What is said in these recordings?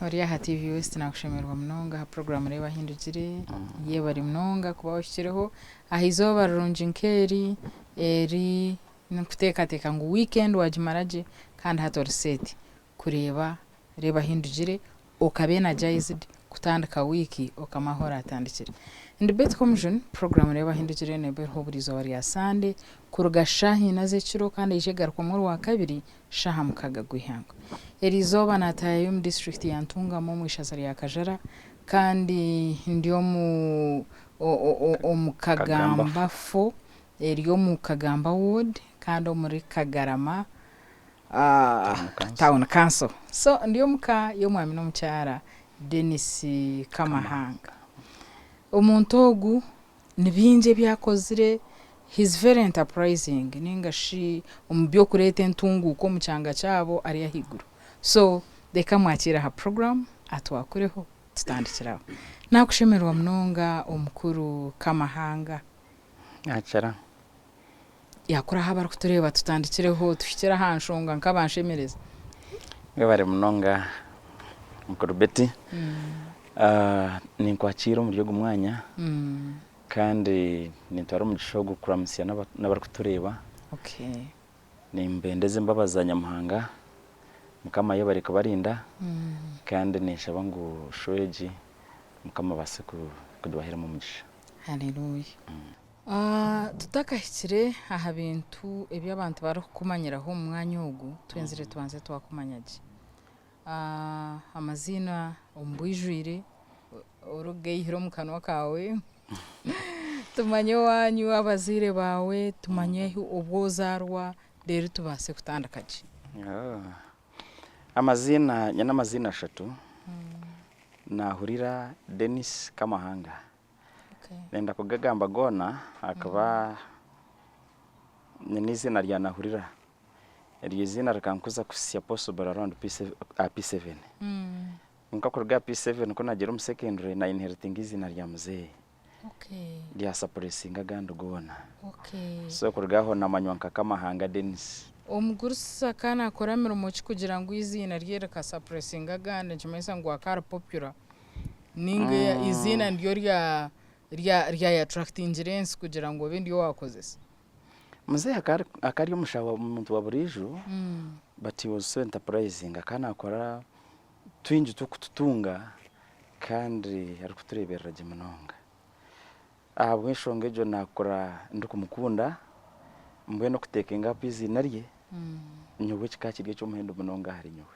Ori aha TV West nakushemererwa munonga aha puroguraamu Reeba Ahindugire. Yebare munonga kuba ohikireho aha izooba rirungi nk'eri, eri nikuteekateeka ngu weekend wagimara gye kandi hati ori set kureeba Reeba Ahindugire okaba energized kutandika wiiki okama ahu oratandikire. Ndi Betty Komujuni, puroguraamu Reeba Ahindugire neeba eriho buri izooba rya Sande kuruga shaaha ina z'ekiro kandi eija egarukwamu orwakabiri shaaha mukaga gw'eihangwe. Eriizooba naataayayo omu disiturikiti ya Ntungamo omu ishaza rya Kajara kandi ndi omu omu Kagamba Fo eri omu Kagamba ward kandi omuri Kagarama Town Council. So ndi omu ka y'omwami n'omukyara Denis Kamahanga. Omuntu ogu Ni bingi ebi akozire, he is very enterprising ninga shi omu by'okureeta entunguuka omu kyanga kyabo ari ahaiguru. So reka mwakiire aha program atwakureho tutandikire aho. Nakushemererwa munonga omukuru Kamahanga. Akira. Yakuraho abarikutureeba tutandikireho tuhikire aha nshonga nk'abanshemereza. Webare munonga mukuru Betty. Ninkwakiira omuri ogu mwanya kandi nintwara omugisha ogu kuramutsya n'abarikutureeba. Nimbendeza embabazi za Nyamuhanga. Mukama ayebare kubarinda kandi ninshaba ngu show egi Mukama abaase kugibaheeramu omugisha. Haleluya. Tutakahikire aha bintu ebi abantu barikukumanyiraho omu mwanya ogu, twenzire tubanze twakumanya gye. Amaziina omu bwijwire orikugaihire omu kanwa kaawe, tumanye owaanyu, abazaire baawe, tumanye obu ozaarwa reero tubaase kutandika gye. Amaziina, nyine amaziina ashatu, naahurira Denis Kamahanga. Nenda kugagamba goona ahakuba nyine eiziina rya Nahurira. Eryo eiziina rikankuza kuhitsya possible around aha P7. Kwonka kuruga aha P7 ku naagiire omu secondary na inheritinga eiziina rya muzeeyi rya suppressinga agandi goona. So kuruga aho namanywa nka Kamahanga Denis. Omugurusi akaba naakora mirimo ki kugira ngu eiziina rye rika suppressinga agandi nikimanyisa ngu akaba ari popular? Ninga eiziina niryo ryayaaturakitingire ensi kugira ngu obe niryo waakozesa? Muzeeyi akaba ari omushaho omuntu wa buriijo but he was so enterprising akaba naakora twingi tw'okututunga kandi arikutureeberera gye munonga. Ahabw'enshonga egyo naakura ndikumukunda mbwenu okutekinga up eiziina rye nyowe kikaba kiri eky'omuhendo munonga ahari nyowe.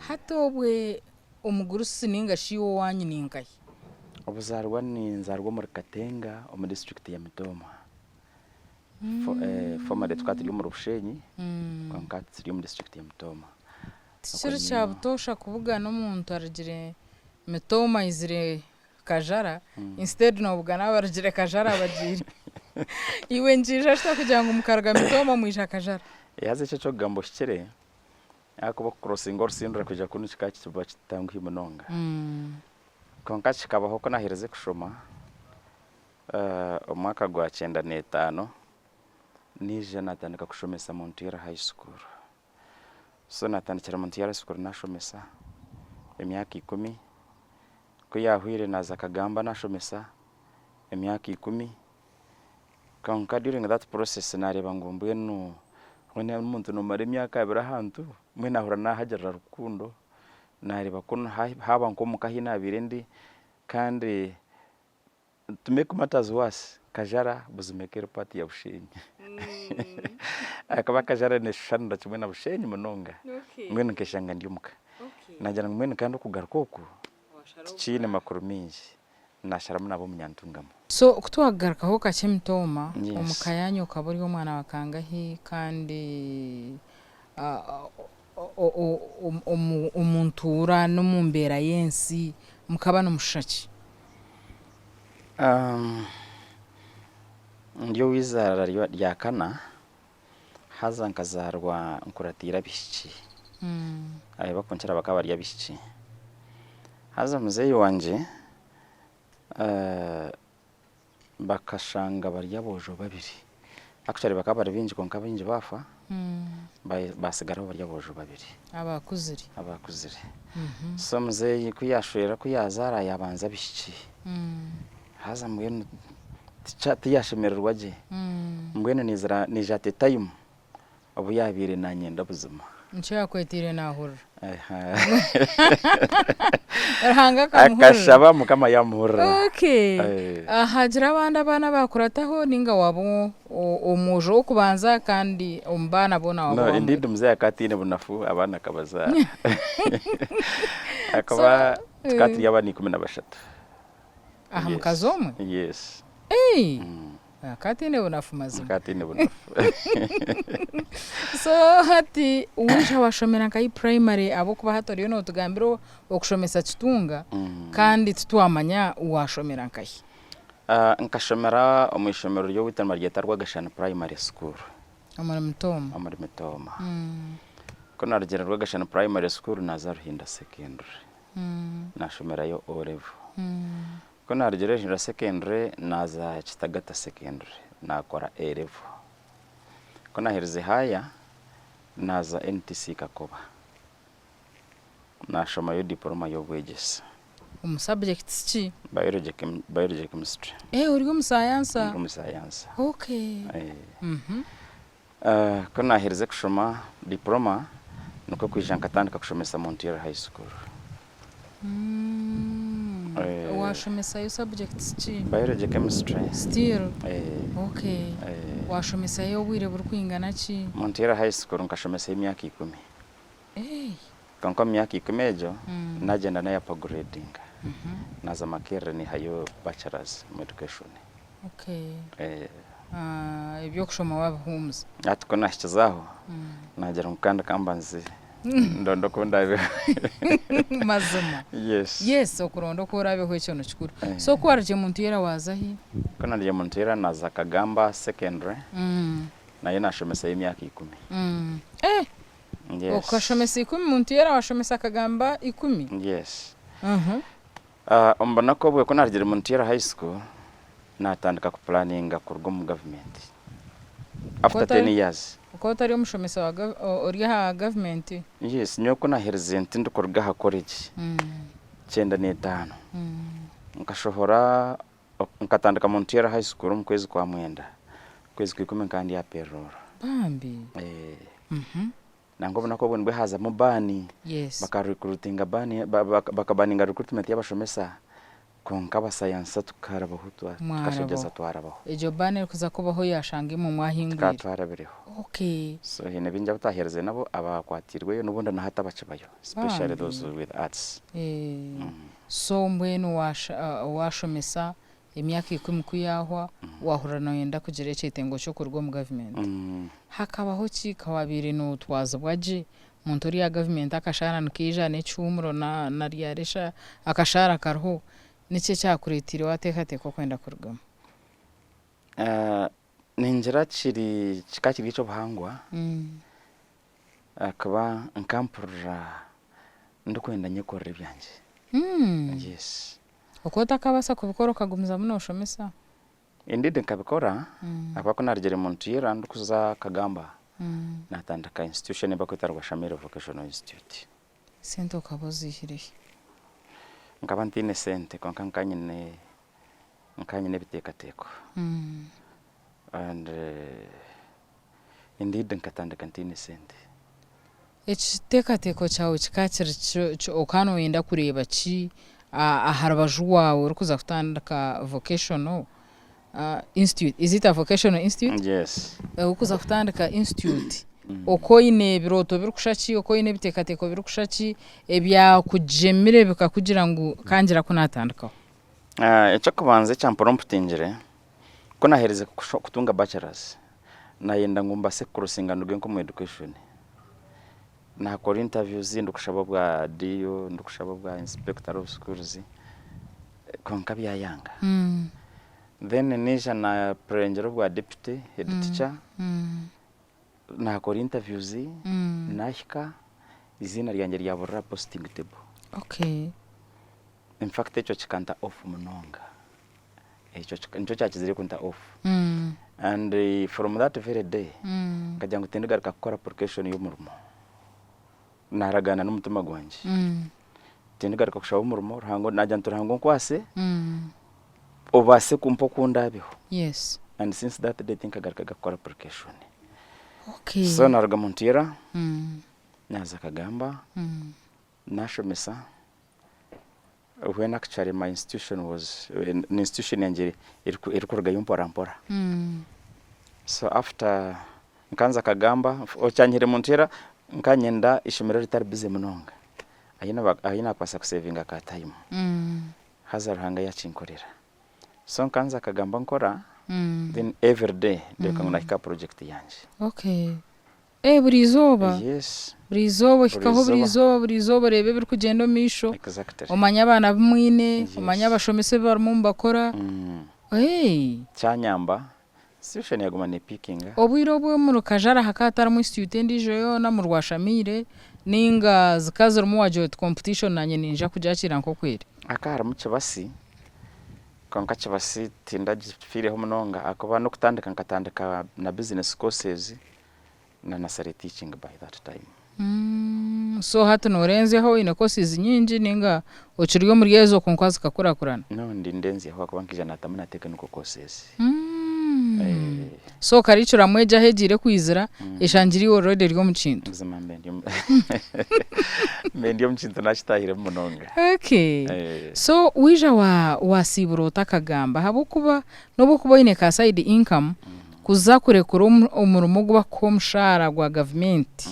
Hati obwe Omugurusi ninga shi iwe owaanyu ni nkahi? Obuzaarwa ninzaarwa omuri Katenga omu disiturikiti ya Mitooma. Formerly tukaba turi omuri Bushenyi kwonka hati turi omu disiturikiti ya Mitooma. Tikiri kya butoosha kubugana omuntu arugire Mitooma aizire Kajara instead nobugana abarugire Kajara bagiire. Iwe nikiija kita kugira ngu mukaruga Mitooma mwija Kajara? Haza ekyo eky'okugamba ohikire. Ahakuba okukurosinga orusindura kwija kunu kikaba kiba kitanguhi munonga. Kwonka kikabaho ku naaherize kushoma omu mwaka gwa kyenda n'etaano, naija naatandika kushomesa Montreal High School. So naatandikira Montreal High School naashomesa emyaka ikumi, ku yaahweire naaza Kagamba naashomesa emyaka ikumi. Kwonka during that process nareeba ngu mbwenu mbwenu omuntu nomara emyaka abiri ahantu mbwenu nahurira nahagirira rukundo nareeba ku haaba nk'omuka ahu nabiire ndi kandi to make matters worse Kajara buzima eka eri part ya Bushenyi ahakuba Kajara neshushanira kimwe na Bushenyi munonga mbwenu nkeshanga ndi omuka nagira ngu mbwenu kandi okugaruka oku tikiine makuru mingi Nasharamu naba omunyantungamo. So ku twakugarukaho kakye Mitooma, omu ka yaanyu okaba ori omwana wa kangahi kandi omu ntuura n'omu mbeera y'ensi mukaba nimushusha ki? Ndi ow'eizaara rya kana haza nkazaarwa nkuratiire abaishiki, abakunkira bakaba bari abaishiki. Haza muzeeyi wangye bakashanga bari aboojo babiri, actually bakaba bari baingi kwonka abaingi baafa, Baatsigaraho bari aboojo babiri. Abakuzire. Abakuzire. So muzeeyi ku yaashwera ku yaazaara yaabanza abaishiki. Haza mbwenu tiyaashemererwa gye. Mbwenu naija at a time obu yaabaire naanyenda buzima. Nikyo yaakwetiire naahurira. Ruhanga akamuhurira. Akashaba Mukama yaamuhurira. Okay. Hagira abandi abaana abaakurataho nainga waaba omwojo w'okubanza kandi omu baana boona waaba No, owa indeed mbere? muzeeyi akaba ataine bunafu abaana akabazaara. Akaba tukaba turi abaana 13. Aha mukazi omwe? Yes. Ei! Akaba ataine bunafu mazima. Akaba ataine bunafu. So hati waija washomera nkahi primary ahabw'okuba hati oriyo notugambira okushomesa Kitunga kandi titwamanya washomera nkahi. Nkashomera omu ishomero ry'owaitu nibaryeta Rwagashani Primary School. Omuri Mitooma. Omuri Mitooma. Ku naarugire Rwagashani Primary School naaza Ruhinda Secondary. Naashomerayo O level. Ku naarugire Ruhinda Secondary naaza Kitagata Secondary naakora A level. Ku naaherize haaya naaza NTC Kakoba naashomayo diporoma y'obwegyese. Omu subjects ki? Biology, Biology Chemistry. Eh ori omusayansa? Ndi omusayansa. Okay. Ku naaherize kushoma diporoma, nikwo kwija nkatandika kushomesa Montreal High School. Waashomesayo subjects ki? Biology, Chemistry. Still? Okay. Waashomesayo obwire burikwingana ki? Montreal High School nkashomesayo emyaka ikumi. Kwonka omu myaka ikumi egyo, naagyenda naayapagureedinga. Naaza Makerere naihayo bachelor's omu education. Okay. Eby'okushoma waabihuumuza? Hati ku naahikize aho, naagira ngu kandi ka mbanze ndonde oku ndaabeho. Mazima. Yes. Yes, okuronda oku oraabeho ekyo ni kikuru. So ku waarugire Muntuyeera waaza hi? Ku naarugire Muntuyeera naaza Kagamba Secondary, nayo naashomesayo emyaka ikumi. Eh! Yes. Okashomesa ikumi Muntuyeera waashomesa Kagamba ikumi? Yes. Omu bunaku obwe ku naarugire Muntuyeera High School, naatandika kupulaninga kuruga omu gavumenti after ten years. Okaba otari omushomesa wa ori aha gavumenti? Yes, nyowe ku naaherize nti ndikuruga aha college 95, nkashohora nkatandika Muntuyeera High School omu kwezi kwa mwenda, okwezi kwa ikumi nkaba ndi aha payroll. Bambi! Nangwa obunaku obwo nibwo haazamu baani, baka recruitinga baani, bakabaninga recruitment y'abashomesa kwonka abasayansa tukarabaho tukashegyeza twarabaho. Egyo baani erikuza kubaho yaashanga imwe mwahingwire. Tukaba twarabireho. Okay. So haine baingi abu twaheereze nabo abaakwatiirweyo n'obundi na hati abakibayo especially those with arts. So mbwenu waashomesa Emyaka ikumi ku yaahwa, waahurira nooyenda kugira ekyetengo ky'okuruga omu gavumenti. Hakabaho ki? Ka waabaire nootwazibwa gye, omuntu ori aha gavumenti akashaara nikaija n'ekihuumuro na ryaresha akashaara kariho, niki ekyakureeteire waateekateeka okwenda kurugamu? Ningira kiri kikaba kiri eky'obuhangwa ahakuba nkampurira ndikwenda nyekorere ebyangye. Yes. Okaba otakabaasa kubikora okagumizamu nooshomesa? Indeed nkabikora ahakuba ku naarugire Muntuyeera ndikuza Kagamba naatandika institution ei barikweta Rwashamere Vocational Institute. Sente okaba oziihire hi? Nkaba ntaine sente kwonka nkaba nyine nkaba nyine ebiteekateeko and indeed nkatandika ntaine sente. Ekiteekateeko kyawe kikaba kiri ki, okaba nooyenda kureeba ki aha rubaju rwawe orikuza kutandika vocational institute, is it a vocational institute? Yes. Orikuza kutandika institute, okaba oine ebirooto birikushusha ki, okaba oine ebiteekateeko birikushusha ki ebyakugyemire bikakugira ngu ka ngire aku naatandikaho? Eky'okubanza ekyampromputingire, ku naaherize kutunga bachelors, Nayenda ngu mbase kukurosinga nduge nk'omu education. Nakora interviews ndikushaba obwa DO, ndikushaba obwa inspector of schools kwonka byayanga. Then naija na applyingira obwa deputy head teacher, nakora interviews nahika eiziina ryangye ryaburira aha posting table. In fact ekyo kikanta off munonga. Ekyo nikyo kyakizire kunta off. And from that very day nkagira ngu tindigaruka kukora application y'omurimo. Naaragaana n'omutima gwangye. Tindigaruka kushaba omurimo, Ruhanga naagira nti Ruhanga onkwase, obaase kumpa oku ndaabeho. Yes. And since that day tinkagarukaga kukora application. Okay. So naaruga Muntiira, naaza Kagamba, naashomesa. When actually my institution was, institution yangye erikurugayo mpora mpora. So after nkanza Kagamba, okyanyihire Muntiira, nkanyenda ishomero ritari busy munonga ahi nakubaasa kusevinga ka time. Haza Ruhanga yakinkorera. So nkanza Kagamba nkora, then everyday ndeebeka ngu nahika aha project yangye. Okay. Eh buri izooba? Yes. Buri izooba ohikaho buri Buri izooba buri izooba oreeba ebirikugyenda omu maisho, Exactly. omanye abaana abu mwine, Yes. omanye abashomesa ebi barimu nibakora. Eh. Kyanyamba, situation yaguma nepikinga. Obwire obwo omuri Kajara hakaba hatarimu institute endiijo yoona omu Rwashamaire nainga zikaba zirimu wagira oti competition naanye niinyija kugyakiira nk'oku eri? Hakaba harimu Kibasi, kwonka Kibasi tindagifiireho munonga ahakuba n'okutandika nkatandika na business courses na nursery teaching by that time. So hati noorenzyaho oine courses nyingi nainga okiri omuri ezo kwonka zikakurakurana? No ndi ndenzyaho ahakuba nkaija naatamu na technical courses. So curriculum egyo ahu egiire kwizira eshangire iwe already ori omu kintu? Buzima mbe ndi omu mbe ndi omu kintu naakitaahiremu munonga. Okay. So waija waasiibura ota akagamba ahabw'okuba n'obu okuba oine ka side income, kuza kurekura omurimo ogu barikukuha omushaara gwa gavumenti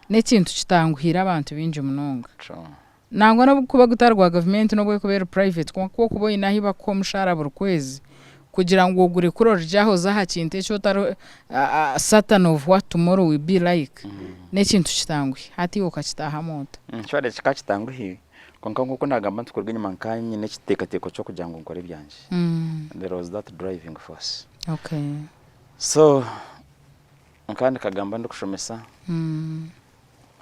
n'ekintu kitanguhiire abantu baingi munonga. Nangwa n'obu gukuba gutari gwa gavumenti n'obu ekuba eri private kwonka ku okuba oine ahu bakuha omushaara buri kwezi kugira ngu ogurekure orugye aho oze aha kintu eki otari certain of what tomorrow will be like n'ekintu kitanguhi. Hati iwe okakitaahamu ota? Kyona kikaba kitanguhi kwonka nk'oku naagamba nti kuruga enyima nkaba nyine ekiteekateeko ky'okugira ngu nkore ebyangye. There was that driving force. Okay. So nkaba ndikagamba ndikushomesa.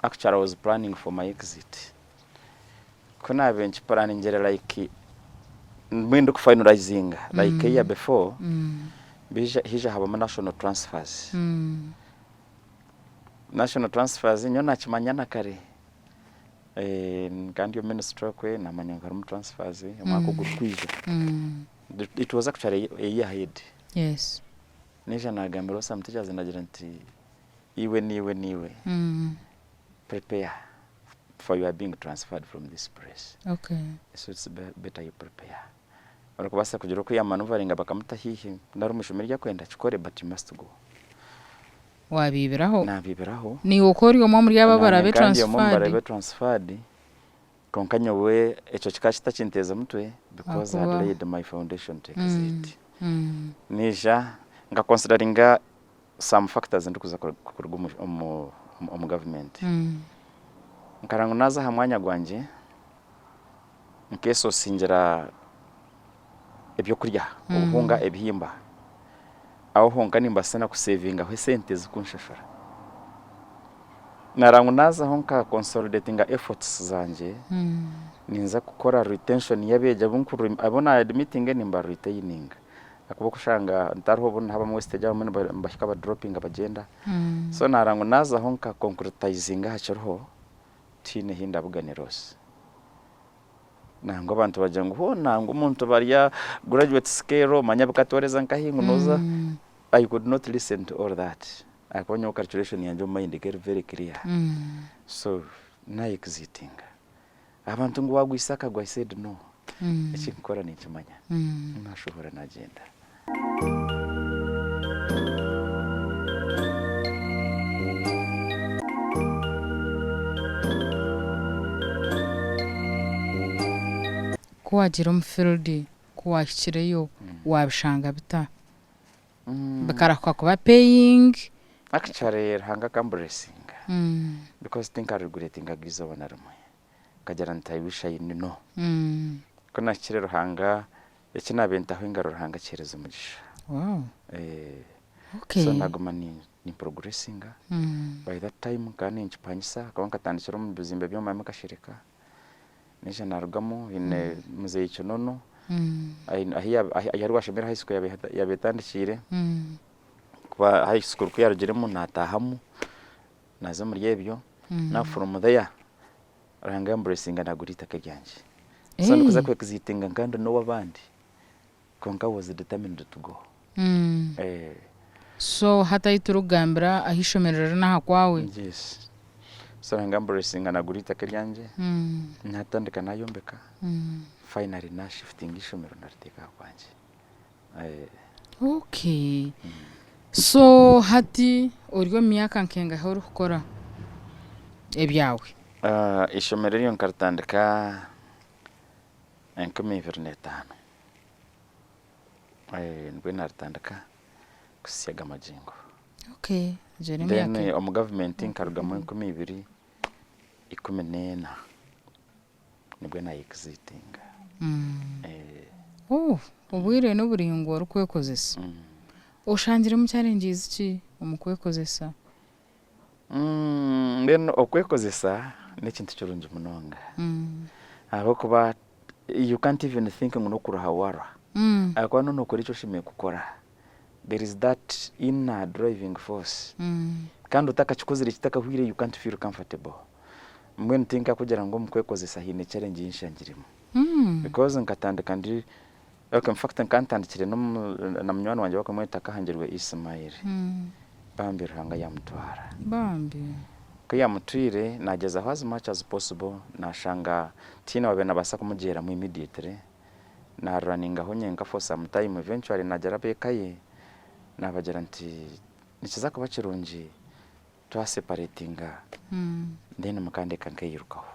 Actually I was planning for my exit. Ku naabaire nkipuraaningire like mbwenu ndikufinalizinga like a year before, baija haija habamu national transfers. National transfers nyowe naakimanya na kare. Nkaba ndi omu ministry okwe naamanya ngu harimu transfers omwaka ogurikwija. It was actually a year ahead. Yes. Naija naagambiraho some teachers ndagira nti iwe naiwe naiwe prepare for you are being transferred from this place. Okay. So it's better you prepare. Orikubaasa kugira oku yamanuvaringa bakamuta haihi nari omu ishomero eri arikwenda akikore but you must go. Wabiibiraho? Naabiibiraho. Naiwe okaba ori omwe omuri abo Naanye abaraabe nkaba ndi omwe omu transferred? baraabe transferred kwonka nyowe ekyo kikaba kitakinteeza mutwe because I had Ahakuba laid my foundation to exit. Naija nka consideringa some factors ndikuza kuruga omu government. Nkareba ngu naaza aha mwanya gwangye nkesosingira ebyokurya, obuhunga, ebihimba, aho honka nimbaasa na kusevingaho esente zirikunshashura. Nareeba ngu naazaho nka consolidatinga efforts zangye, ninza kukora retention y'abeegi abu na admittinga nimba retaininga ahakuba okushanga ntariho obundi nihabamu wastage abamwe nibahika badoropinga bagyenda. So nareeba ngu naazaho nka concretizinga aha kiriho, tihaine ahi ndabugane loss. Nangwa abantu bagira ngu hoo nangwa omuntu barya graduate scale manya bikatwareza nkahi ngu noza I could not listen to all that ahakuba nyowe calculation yangye omu mind eka eri very clear so na exitinga abantu ngu wagwisa akagwa I said no ekinkukora ninkimanya nashohora nagyenda. Ku waagiire omu field, ku waahikireyo waabishanga bita? Bikarahuka kuba paying? Actually Ruhanga akamburesinga because tinkaregretingaga eizooba na rimwe. Nkagira nti I wish I knew. Ku nahikire Ruhanga, eki naabaire ntaho engaro Ruhanga akiheereza omugisha. Wow. Okay. So naguma ni ni progressinga. By that time nkaba ninkipangisa ahakuba nkatandikira omu bizimbe by'omwami Kashereka. Naija narugamu haine muzeeyi Kinono ahi ahi Rwashemera high school yaabaire etandikiire. Kuba high school ku yarugiremu nataahamu naaza omuri ebyo now from there Ruhanga yamburesinga nagura eitaka ryangye. So ndikuza ku exitinga nka ndi n'owabandi kwonka I was determined to go. So hati ahu turikugambira ahu eishomero riri n'aha kwawe? Yes. So Ruhanga yamburesinga nagura eitaka eryangye natandika nayombeka finally nashifutinga eishomero nariteeka aha kwangye. Okay. So hati ori omu myaka nkengahi orikukora ebyawe? Eishomero eryo nkaritandika 2005 nibwo naritandika kuhitsya aga magingo. Okay, egyo n'emyaka. Then omu gavumenti nkarugamu 2014. Nibwo na exitinga. Oh, obwire n'oburaingwa orikwekozesa. Oshangiremu challenges ki omu kwekozesa? Mbwenu okwekozesa n'ekintu kirungi munonga ahabw'okuba you can't even think ngu n'okuruha waruha ahabw'okuba noba nokora eki oshemereire kukora there is that inner driving force kandi otakakikozire kitakahwire you can't feel comfortable. Mbwenu tinkakugira ngu omu kwekozesa haine challenge ei nshangiremu because nkatandika ndi okay in fact nka ntandikire na munywani wangye barikumweta Kahangirwe Ismail bambi Ruhanga yamutwara. Bambi. Ku yamutwire nagyezaho as much as possible nashanga tihaine owabaire nabaasa kumugyeramu immediately narunningaho nyenka for some time eventually nagyera ab'eka ye nabagira nti nikiza kuba kirungi twa separatinga then mukandeka nkeyirukaho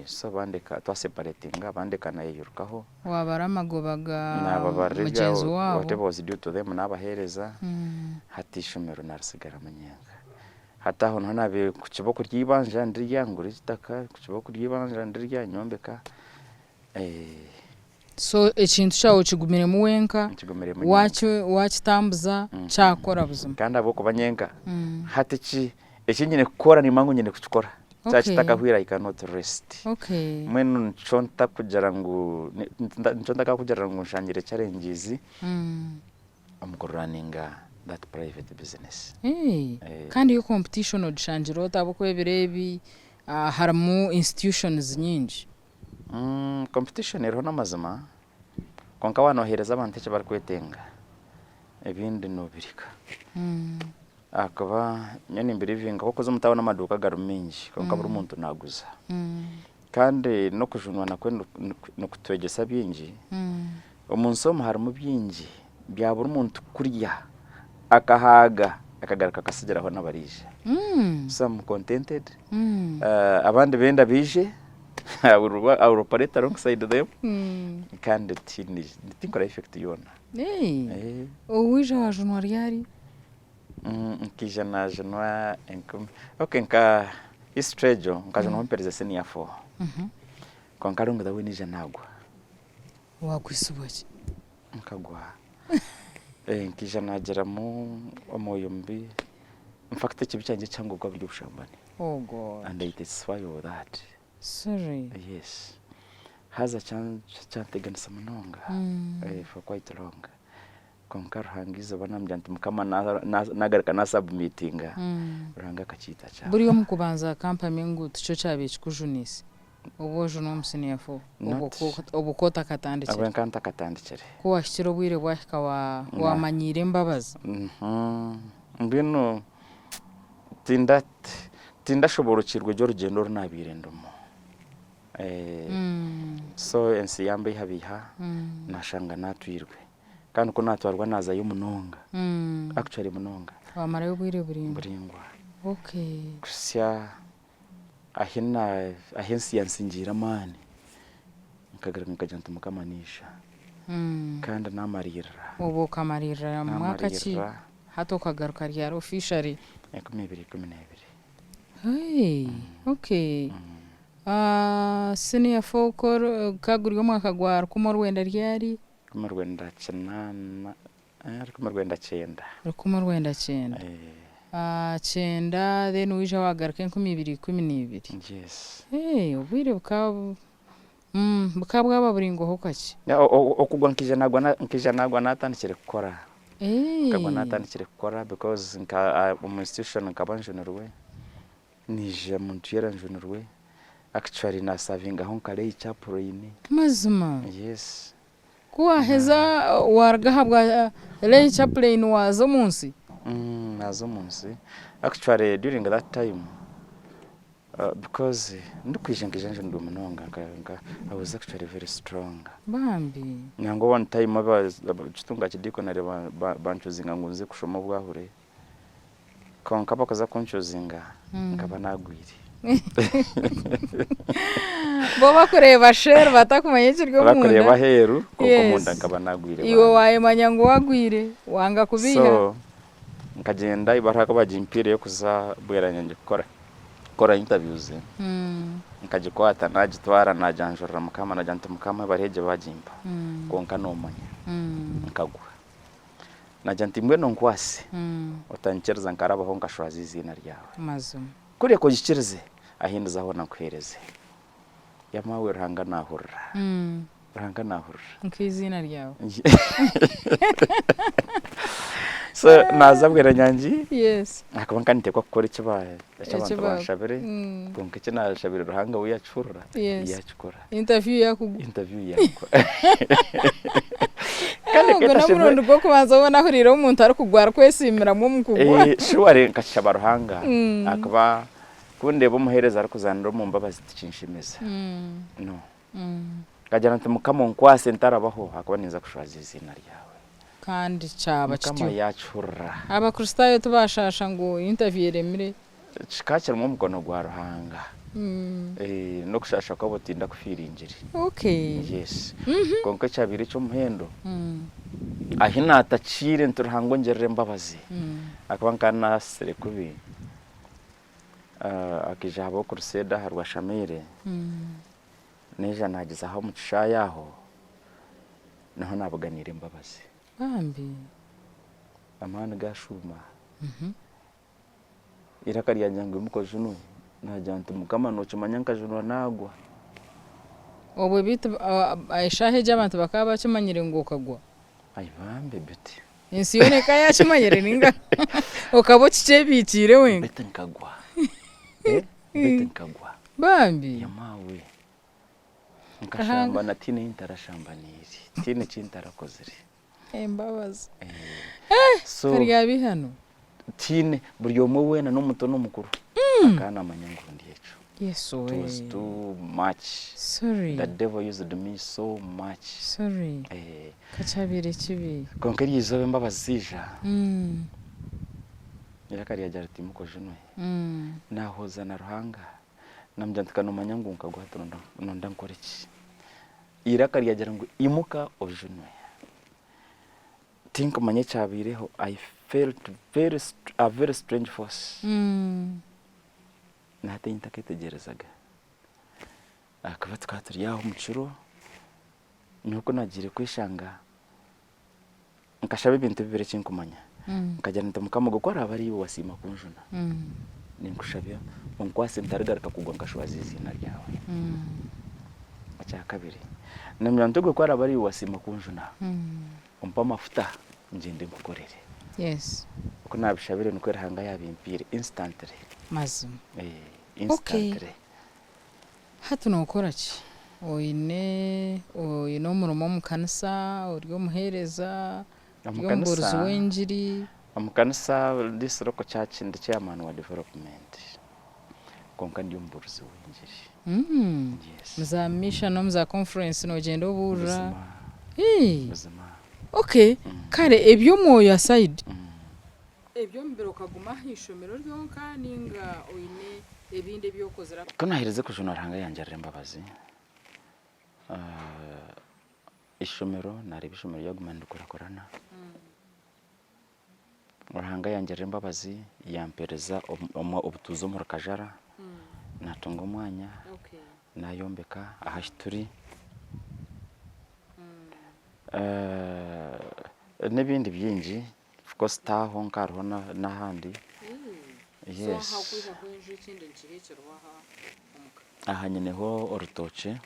so bandeka twa separatinga bandeka nayeyirukaho. Wabara amagoba ga mugyenzi waabo. Whatever was due to them nabahereza hati ishomero narisigaramu nyenka. Hati aho niho nabiire kukiba okurya eibanja ndirya ngura eitaka kukiba okurya eibanja ndirya nyombeka. So ekintu kyawe okigumiremu wenka, wakitambuza kyakora buzima. Kandi ahabw'okuba nyenka, hati eki eki nyine kukora nimanya ngu nyine kukikora. Kyaba kitakahwire I cannot rest. Mbwenu nikyo ntakugira ngu nikyo ntakakugira ngu nshangire challenges omu ku runninga that private business. Kandi yo competition ogishangire ota ahabw'okuba ebiro ebi harimu institutions nyingi. Competition eriho n'amazima kwonka waaba nooheereza abantu eki barikwetenga ebindi noobireka ahakuba nyowe nimbiriivinga ku orikuza omu tauni amaduuka garimu maingi kwonka buri muntu naaguza kandi n'okujunwa nakwo nikutwegyesa bingi, omu nsi omu harimu bingi bya buri muntu kurya akahaaga akagaruka akatsigiraho n'abariija so am contented abandi benda baije I will I will operate alongside them kandi tihaine tinkora effect yoona. Owaija wajunwa ryari? Nkaija najunwa enkumi okay nka history egyo nkajunwa mperize senior four kwonka along the way naija nagwa. Wagwisibwa ki? Nkagwa nkaija nagiramu omwoyo mubi infact ekibi kyangye ekihango bukaba buri obushambani. Oh God. And I testify of that. Sorry. Yes. Haza kyanteganisa munonga for quite long. Kwonka Ruhanga eizooba namugira nti Mukama nagaruka nasubmitinga, Ruhanga akakiita kyaba. Buriya omu kubanza akampamya ngu tikyo kyabaire kikujunise obu ojunwa omu senior four obwo ku otakatandikire. Obwo nkaba ntakatandikire. Ku wahikire obwire bwahika wamanyiira embabazi. Mbwenu tindashoboorokirwe gye orugyendo oru naabaire ndimu. So ensi yambeihabeiha naashanga naatwirwe. Kandi ku naatwarwa naazayo munonga, actually munonga. Waamarayo obwire buraingwa? Buraingwa. Kuhitsya ahi ensi yansingiire amaani, nkagaruka nkagira nti Mukama naija. Kandi naamariirira. Obwo okamariirira mu mwaka ki? Hati okagaruka ryari officially? 2012. Hey, okay. Senior four gukaba guri omwaka gwa rukumi orwenda ryari? 1980, 1990. 1990. Kyenda then waija wagaruka 2012. Yes. Hey, obwire bukaba bukaba bwaba buraingwaho kakye. Okugwa nkaija nagwa nkaija nagwa natandikire kukora. Nkagwa natandikire kukora because nka omu institution nkaba njunirwe, naija omu nju njunirwe, actually nasavingaho nka lay chaplain. Mazima? Yes. Ku waaheza waaruga aha bwa lay chaplain waaza omu nsi? Naaza omu nsi. Actually during that time because ndikwija nkaija njunirwe munonga I was actually very strong. Bambi. Nangwa one time Kitunga Archdeaconry bancuzinga ngu nze kushoma obwahure kwonka bakuza kuncuzinga nkaba nagwire. Bo bakureeba sheeri batakumanya ekiri omunda. Bakureeba aheeru kwonka omunda nkaba nagwire. Iwe wayemanya ngu wagwire wanga kubeiha. So nkagyenda ebaruha ku bagimpiire y'okuza Bweranyangi kukora kukora interviews, nkagikwata nagitwara nagyanjurira Mukama nagira nti Mukama ebaruha egi bagimpa kwonka nomanya nkagwa. Nagira nti mbwenu onkwase otanyikiriza nkarabaho nkashwaza eiziina ryawe. Mazima. Kureka ogikirize ahindiza hoona nkuheereze. Yamaawe Ruhanga naahurira. Ruhanga naahurira. Nk'eiziina ryawe. So naaza Bweranyangi. Yes. Ahakuba nkaba ninteekwa kukora eki eki abantu Eki ba- banshabire. Kwonka eki naashabire Ruhanga we yakihurira, Yes. yakikora. Interview yakugwa. Interview yakugwa. Kandi Ogwo eketashemere- n'omurundi gw'okubanza obu nahuriire omuntu arikugwa arikwesiimiramu omu kugwa. Sure nkakishaba Ruhanga ahakuba ku ndeeba omuheereza arikuzaanira omu mbabazi tikinshemeza. No. Nkagira nti Mukama onkwase ntarabaho ahakuba ninza kushwaza eiziina ryawe. Kandi kyaba Mukama kityo. yakihurira. Abakristaayo tibashaasha ngu interview eremire. Kikaba kirimu omukono gwa Ruhanga. N'okushaasha kwabo tindakufiiringire. Okay. Yes. Kwonka ekyabaire eky'omuhendo, ahi naatakiire nti Ruhanga ongirire embabazi, ahakuba nkaba naasisire kubi, akaija habaho crusade aha Rwashamaire, naija naagizaho omu kishaayi aho, niho naabuganiire embabazi. Bambi. Amaani gaashuuma. Eiraka ryagira ngu imuka ojunwe. Naagira nti Mukama nookimanya nkajunwa naagwa. Obwe beitu eshaaha egyo abantu bakaba bakimanyire ngu okagwa? Ai bambe Betty. Ensi yoona ekaba yakimanyire ninga okaba okikyebiikiire wenka? Betty nkagwa. Betty nkagwa. Bambi. Yamaawe. Nkashambana tihaine ei ntarashambaniire. Tihaine eki ntarakozire. Embabazi. So Karyaba eihano. tihaine buri omwe weena n'omuto n'omukuru akaba naamanya ngu ndi ekyo. Yesu It was we. too much. Sorry. The devil used me so much. Sorry. Ka kyabaire kibi. Kwonka eryo izooba embabazi zaija, eiraka ryagira riti imuka ojunwe. Naahuuza na Ruhanga, naamugira nti ka noomanya ngu nkagwa hati nonda nkore ki? Eiraka ryagira ngu imuka ojunwe. Tinkumanya ekyabaireho, I felt very a very strange force. Na hati ei ntaketegyereza. Ahakuba tukaba turi aho omu kiro, nyowe ku naagiire kweshanga, nkashaba ebintu bibiri eki nkumanya. Nkagira nti Mukama ogwo ku araabe ari iwe wasiima kunjuna, ninkushaba onkwase ntarigaruka kugwa nkashwaza eiziina ryawe. Ekyakabiri, namugira nti ogwo ku araabe ari iwe wasiima kunjuna, ompe amafuta ngyende nkukorere. Yes. Oku naabishabire nikwo Ruhanga yaabimpiire instantly. Mazima. Instantly. Hati nookora ki? Oine oine omurimo omu kanisa, ori omuheereza, Omu ori omubuurizi kanisa, w'engiri? omu kanisa this local church ndi chairman wa development kwonka ndi omubuurizi w'engiri. Yes. Muza mission omu za conference noogyenda obuurira? Buzima, Hii. buzima. Okay, kare eby'omwoyo aside, Eby'omubiri okaguma aha ishomero ryonka ninga oine ebindi ebi okozire? Ku naaherize kujunwa Ruhanga yangirira embabazi, ishomero naareeba ishomero ryaguma nirikurakurana, Ruhanga yangirira embabazi yampeereza obutuuzi omuri Kajara, naatunga omwanya naayombeka ahu turi. N'ebindi bingi. Of course tihaho honka hariho n'ahandi. Yes. Aha nyineho orutookye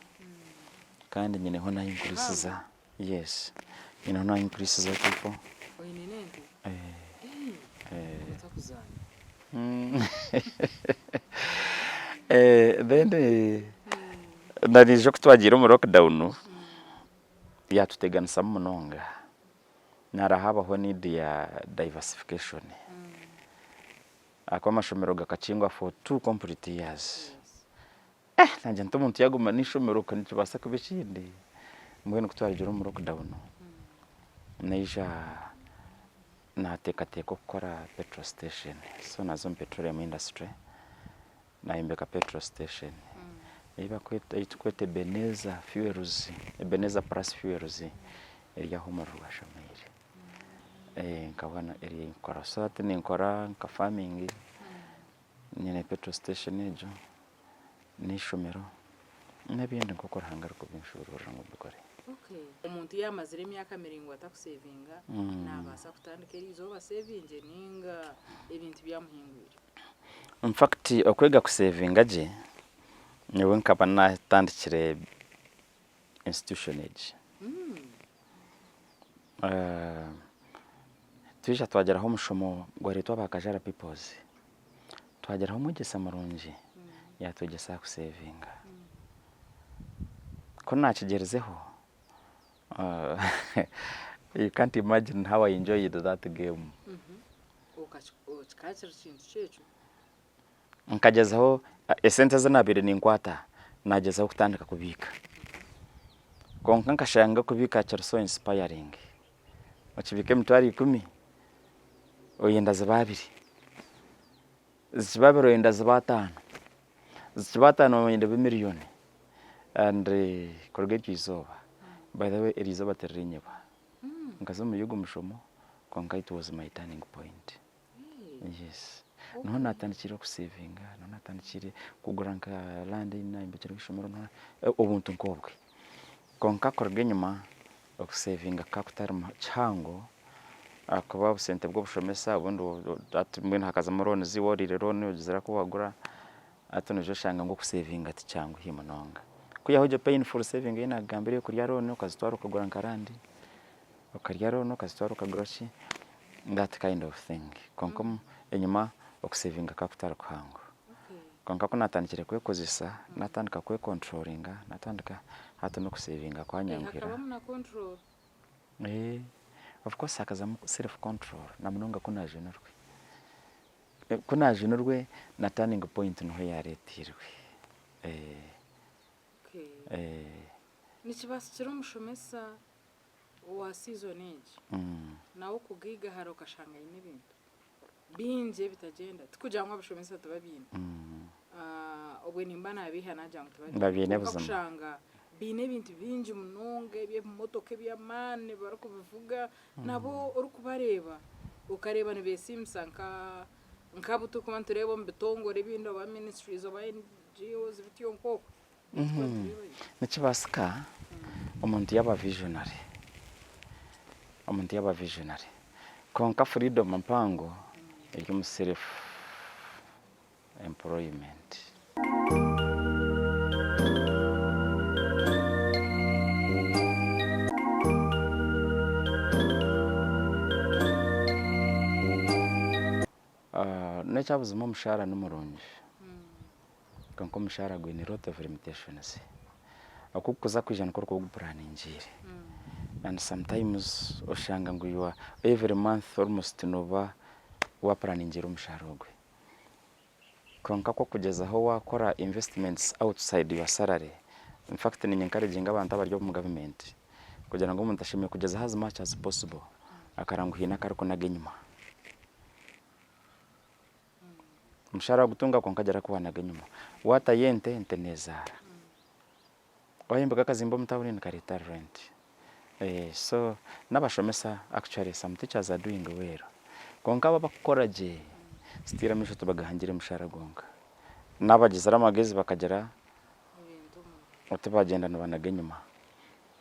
kandi nyineho n'ahu nkurisiza. Yes. Nyineho n'ahu nkurisiza people. Oine n'ente? Otakuzaana. Then nariija oku twagiire omu lockdown yatuteganisamu munonga nara habaho need ya diversification ahakuba amashomero gakakingwa for two complete years. Nagira nti omuntu yaguma n'eishomero ka nikibaasa kuba ekindi, mbwenu ku twarugire omu lockdown, naija naateekateeka okukora petrol station, so naaza omu petroleum industry, naayombeka petrol station ei barikweta ei turikweta Ebenezer fuels, Ebenezer plus fuels eri aho omuri Rwashamaire. Nkaba eri ei nkukora, so hati ninkora nka farming. Nyine petrol station egyo n'eishomero n'ebindi nk'oku Ruhanga arikubinshuuruurira ngu mbikore. Okay. Omuntu yaamazire emyaka miraingwa atakusevinga, naabaasa kutandika eriizooba asevingye nainga ebintu byamuhingwire? In fact okwega kusevinga gye, nyowe nkaba naatandikire institution egi. Twija twagiraho omushomo gwareetwa aba Kajara Peoples, twagiraho omwegyesa murungi yaatwegyesa aha kusevinga. Ku naakigyerizeho, you can't imagine how I enjoyed that game. Kikaba kiri kintu ki ekyo? Nkagyezaho esente ezi naabaire ninkwata naagyezaho kutandika kubiika. Kwonka nkashanga okubiika kiri so inspiring. Okibiika emitwaro ikumi, oyenda zibe abiri, zikiba abiri oyenda zibe ataano, zikiba ataano oyenda ebe miriyoni and kuruga eryo izooba, by the way eryo izooba tiririnyebwa. Nkaza omuri ogwo mushomo kwonka it was my turning point. Yes. Niho naatandikire okusevinga, niho naatandikire kugura nka land ei naayombekireho eishomero, obuntu nk'obwe. Kwonka kuruga enyima okusevinga kukaba kutari kihango ahakuba obusente bw'obushomesa obundi hati mbwenu hakazamu loans, waaba oriire loan ogizire aku waagura, hati noija oshanga ngu okusevinga tikyanguhi munonga. Kwihaho egyo painful saving ei naakugambira ey'okurya loan okazitwara okagura nka land, okarya loan okazitwara okagura ki, that kind of thing. Kwonka enyima okusevinga kukaba kutari kuhango. Kwonka ku naatandikire kwekozesa, naatandika kwe controllinga, naatandika hati n'okusevinga kwanyanguhira. Hakabamu na control. Of course hakazamu self control na munonga ku naajunirwe. Ku naajunirwe na turning point niho yaareeteirwe. Nikibasikira omushomesa owa season egi nawe okugaigahara okashanga aine ebintu bingi ebitagyenda tikugira ngu abashomesa tibabiine obwe nimba nabeiha nagira ngu tibabiine Babiine kwonka buzima. kushanga biine ebintu bingi munonga eby'ebimotoka eby'amaani barikubivuga nabo orikubareeba okareeba nibesiimisa nka nk'abu turikuba nitureeba omu bitongore ebindi oba ministries oba NGOs bityo nk'okwo. Nikibaasika omuntu yaaba visionary, omuntu yaaba visionary kwonka freedom mpango eri omu self employment. N'ekyabuzima omushaara nimurungi. Kwonka omushaara gwine lot of limitations. Oku kukuza kwija nikwo orikuba ogupuraningiire. And sometimes oshanga ngu you are every month almost nooba wapuraningiire omushaara ogwe. Kwonka ku orikugyezaho waakora investments outside your salary, in fact niinye encouraginga abantu abari omu government kugira ngu omuntu ashemereire kugyezaho as much as possible akareba ngu haine aku arikunaga enyima. Omushaara wagutunga kwonka gira aku wanaga enyima. Watayo ente, ente nezaara. Wayombeka akazimbe omu tawuni nikareeta rent. So n'abashomesa actually some teachers are doing well. Kwonka abo abakukora gye still amaisho tibagahangire mushaara gwonka. N'abagizire amagezi bakagira oti bagyenda nibanaga enyima.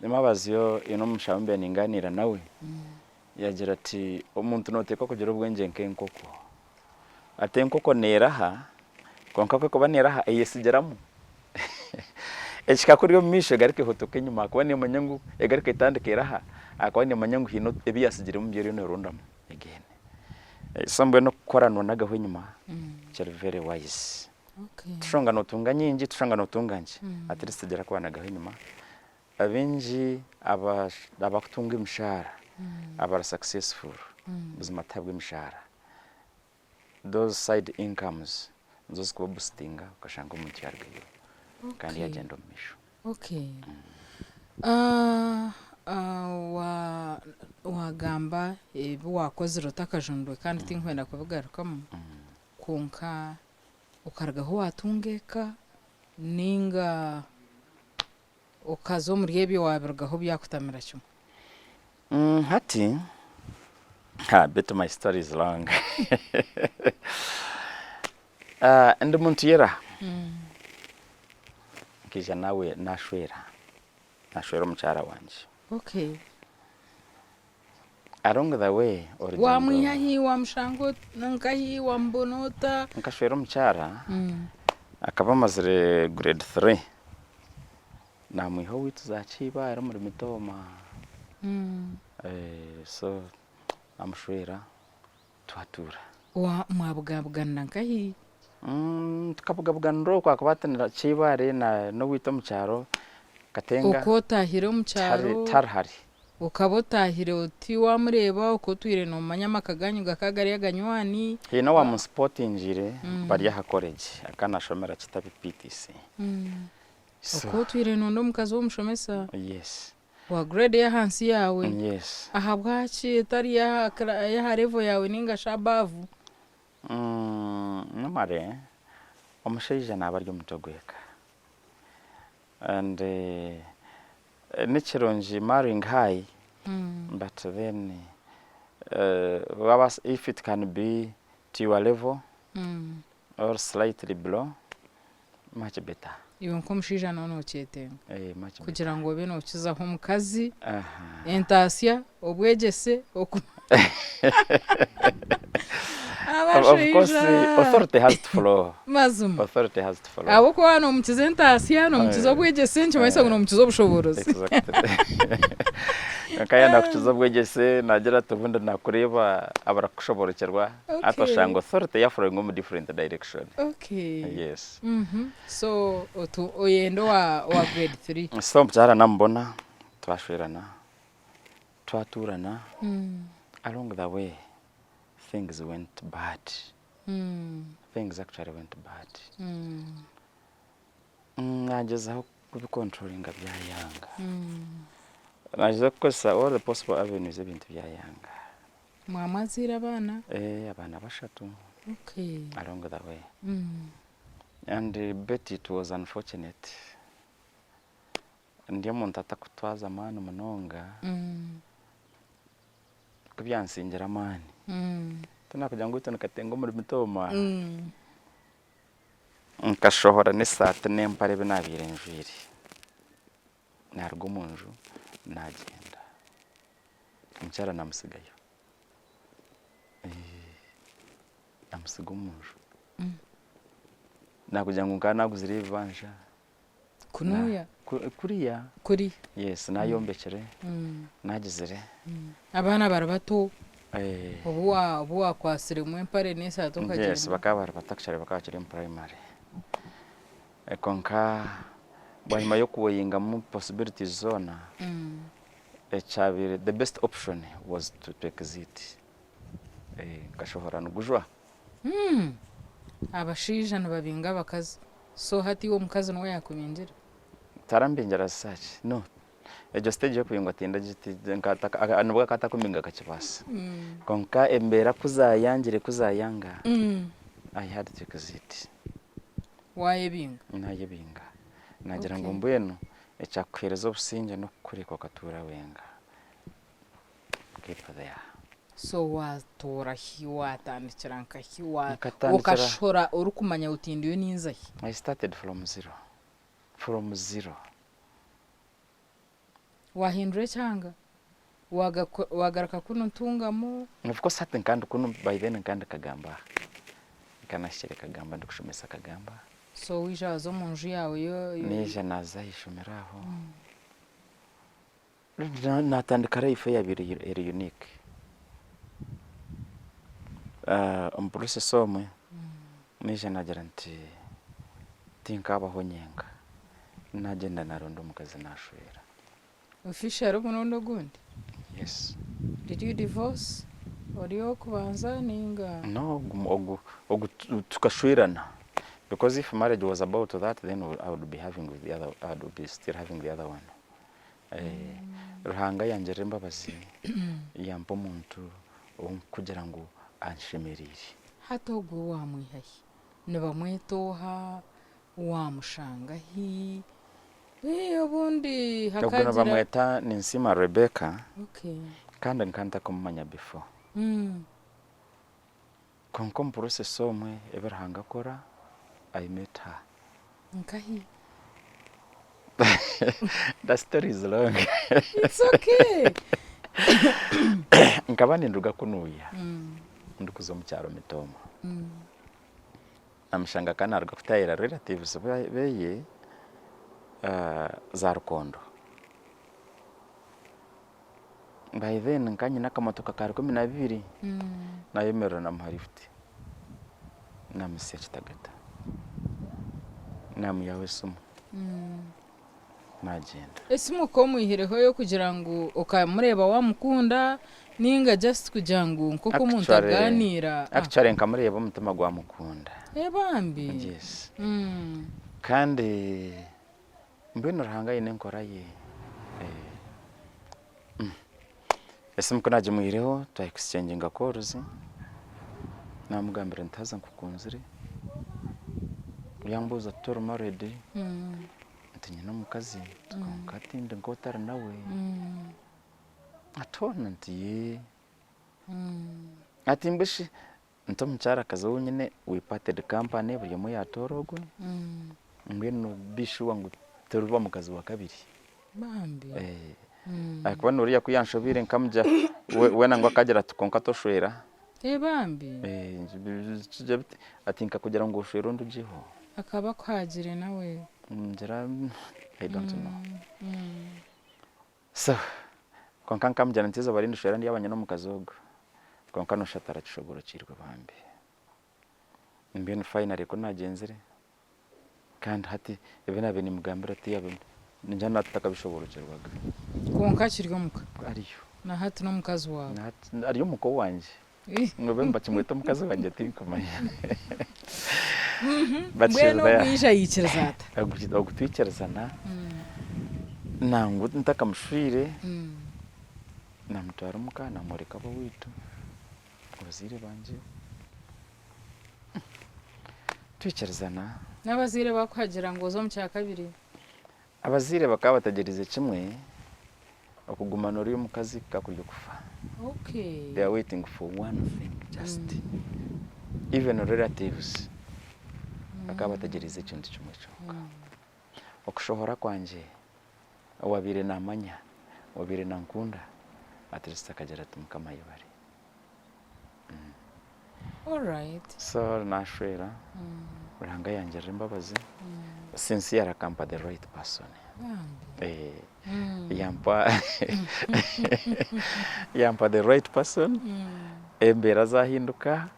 Embabazi yo haine omushaho ou mbaire ningaaniira nawe, yaagira ati omuntu nooteekwa kugira obwengye nk'enkoko. Ati enkoko neeraha, kwonka ku erikuba neeraha eyesigiramu. Ekika kuri omu maisho egaruka ehotoka enyima ahakuba neemanya ngu egaruka etandika eraha, Ahakuba nimanya ngu haine ebi yaatsigiremu ebi eriyo neerondamu again. So mbwenu okukora noonagaho enyima kiri very wise. Tushanga nootunga nyingi, tushanga nootunga nkye, at least gira ku waanagaho enyima. Abaingi abakutunga emishaara abari successful buzima tihabw'emishaara. Those side incomes nizo zikuba boostinga okashanga omuntu yarugayo kandi yagyenda omu maisho. Okay. Wagamba ebi wakozire otakajunirwe kandi tinkwenda kubigarukamu kwonka okarugaho watunga eka ninga okaza omuri ebyo wabirugaho byakutamira kimwe? Hati, ha beitu my story is long. Ndi muntu yera, nkaija nawe nashwera, nashwera omukyara wangye. Okay. Along the way orugyendo. Wamwiha hi, wamushanga nkahi, wamubona ota? Nkashwera omukyara, akaba amazire grade three. Namwiha owaitu za Kiibaare omuri Mitooma. So namushwera twatuura. Mwabugabuganira nkahi? Tukabugabuganira okwo ahakuba hati Kiibaare n'owaitu omu kyaro Katenga. Oku otahire omu kyaro. Tihari hare. Okaba otahire oti wamureeba oku otwire nomanya amaka ganyu gakaba gari aganywani. Haine owamunsipotingiire bari aha college akaba nashomera Kitabi PTC. Oku otwire nonda omukazi w'omushomesa Yes. wa grade ey'ahansi yaawe, Yes. ahabwaki etari ey'aha level yaawe ninga shi above? Normally omushaija naaba ari omutwe gw'eka and nikirungi marrying high but then wabaasa if it can be to your level or slightly below Much better. Iwe nk'omushaija nooba nookyetenga Eh, much better. kugira ngu obe nookizaho omukazi, Aha. entaasya, obwegyese, oku Of course, Abashaija! authority has to flow. Mazima. Authority has to flow. Ahabw'okuba waaba noomukiza entaasya, noomukiza Eh. obwegyese, nikimanyisa ngu noomukiza obushoboorozi. Exactly. Kwonka yaaba naakukiza obwegyese, naagira ati obundi naakureeba abarakushoborokyerwa. Hati oshanga authority ya flowinga omu different direction. Okay. Yes. So otu oyenda owa owa grade 3. So omukyara namubona twashwerana twatuurana along the way things went bad. Things actually went bad. Nagyezaho kubi controllinga byayanga. Nagyezaho kukozesa all the possible avenues ebintu byayanga. Mwamwaziire abaana? Eeh abaana bashatu Okay. along the way. And Betty it was unfortunate, ndi omuntu atakutwaza amaani munonga, ku byansingira amaani, tinakugira ngu itwe nikatenga omuri mitooma, nkashohora n'esaati n'empare ebi nabaire njwaire. Naaruga omu nju naagyenda, omukyara naamutsigayo, naamutsiga omu nju. Naakugira ngu nkaba naaguzire ebibanja. Kunuuya? Kuriya. Kuriya. Yes, naayombekire, naagizire. Abaana bari bato obu obu waakwatsiremu empare n'esaati okagyenda? Yes, bakaba bari bato actually bakaba bakiri omu primary. Kwonka bwanyima y'okuweyingamu possibilities zoona, ekyabaire the best option was to exit. Nkashohora nigujwa. Abashaija nibabinga abakazi, so hati iwe omukazi niwe yaakubingire? Tarambingira as such, no. Egyo stage y'okubingwa nibwo akaba atakumbinga akakibaasa. Kwonka embeera ku zaayangire ku zaayanga, I had to exit. Waayebinga? Naayebinga. Naagira ngu mbwenu ekyakukuheereza obusingye n'okukureka okatuura wenka. Keep there. So waatoora hi? Waatandikira nkahi? Nkatandikira. Okashora orikumanya oti ndiyo ninza hi? I started from zero. From zero. Waahindura ekyanga? Waagaruka kunu Ntungamo? Of course hati nka ndi kunu by then nka ndi Kagamba aha. Nka nahikire Kagamba ndikushomesa Kagamba. So waija waaza omu nju yaawe yo. Naija naaza aha ishomero aho. Natandika life eyabaire eri unique. Omu process omwe naija nagira nti tinkabaho nyenka, nagyenda naronda omukazi nashwera. Officially omurundi ogundi? Yes. Did you divorce ori ow'okubanza ninga? No, ogu ogu tukashwerana because if marriage was about that then I would be having with the other, I would be still having the other one. Ruhanga yangirira embabazi yampa omuntu ou ndikugira ngu anshemereire. Hati ogwo wamwiha hi? Nibamweta oha? Wamushanga hi? Obundi Ogwo hakagira. nibamweta Ninsiima Rebecca Okay. kandi nkaba ntakumumanya before. Kwonka omu process omwe ebi Ruhanga akora, I met her. Nkahi? The story is long. It's okay. Nkaba ninduga kunuuya ndikuza omu kyaro Mitooma. Namushanga akaba naruga kutaahirira relatives beye za Rukondo. By then nkaba nyine akamotoka ka 12, nayemerera namuha lift namuhitsya Kitagata, namwihaho esimu nagyenda. Esimu okaba omwihireho ey'okugira ngu okamureeba wamukunda ninga just kugira ngu nk'oku omuntu Actually, agaaniira? actually nkamureeba omutima gwamukunda. Eh bambi. Yes. Kandi Mbwenu Ruhanga aine enkora ye. Esimu ku naagimwihireho twa exchanginga calls, naamugambira nti haza nkukunzire, yambuuza ati tori married? Nti nyine omukazi kwonka tindi nk'otari nawe. Ati hoona? Nti yee. Ati mbwe shi Nti omukyarakazi ou nyine we parted company buri omwe yatoora ogwe, mbwenu be sure ngu toriba mukazi wa kabiri. Bambi. Ahakuba noriya ku yanshobeire nkamugira we nangwa akagira ati kwonka toshwera. Eh bambi. Ati nkakugira ngu oshwere ondugyeho. Akaba akuhagire nawe. Ngira I don't know. So, kwonka nkamugira nti eizooba rindi shwera ndyaba nyine omukazi ogu, kwonka noshusha tarakishoboorokiirwe bambi. Mbwenu finally ku naagyenzire, kandi hati ebi naabaire nimugambira tiyabi ningira na hati takabishoboorokyerwaga. Kwonka akiri omuka? Ariyo. Na hati n'omukazi waawe? Na hati ari omuka owangye. Ngu obe nibakimweta omukazi wangye tinkumanya. But she is Mbwenu there. ogu yaija yaikiriza ata? Ogu twikirizana nangwa ntakamushwire namutwara omuka namworeka ab'owaitu abazaire bangye twikirizana. N'abazaire bakuhagira ngu oze omu kyakabiri? Abazaire bakaba bategyereize kimwe okuguma nori omukazi kukaba kuri okufa. Okay. They are waiting for one thing just. Even relatives bakaba bategyereize ekintu kimwe kyonka. Okushohora kwangye owabaire namanya, owabaire nankunda at least akagira ati Mukama ayebare. Alright. So nashwera Ruhanga yangirira embabazi sincere akampa the right person. Bambi. Eh, yampa yampa the right person embeera zahinduka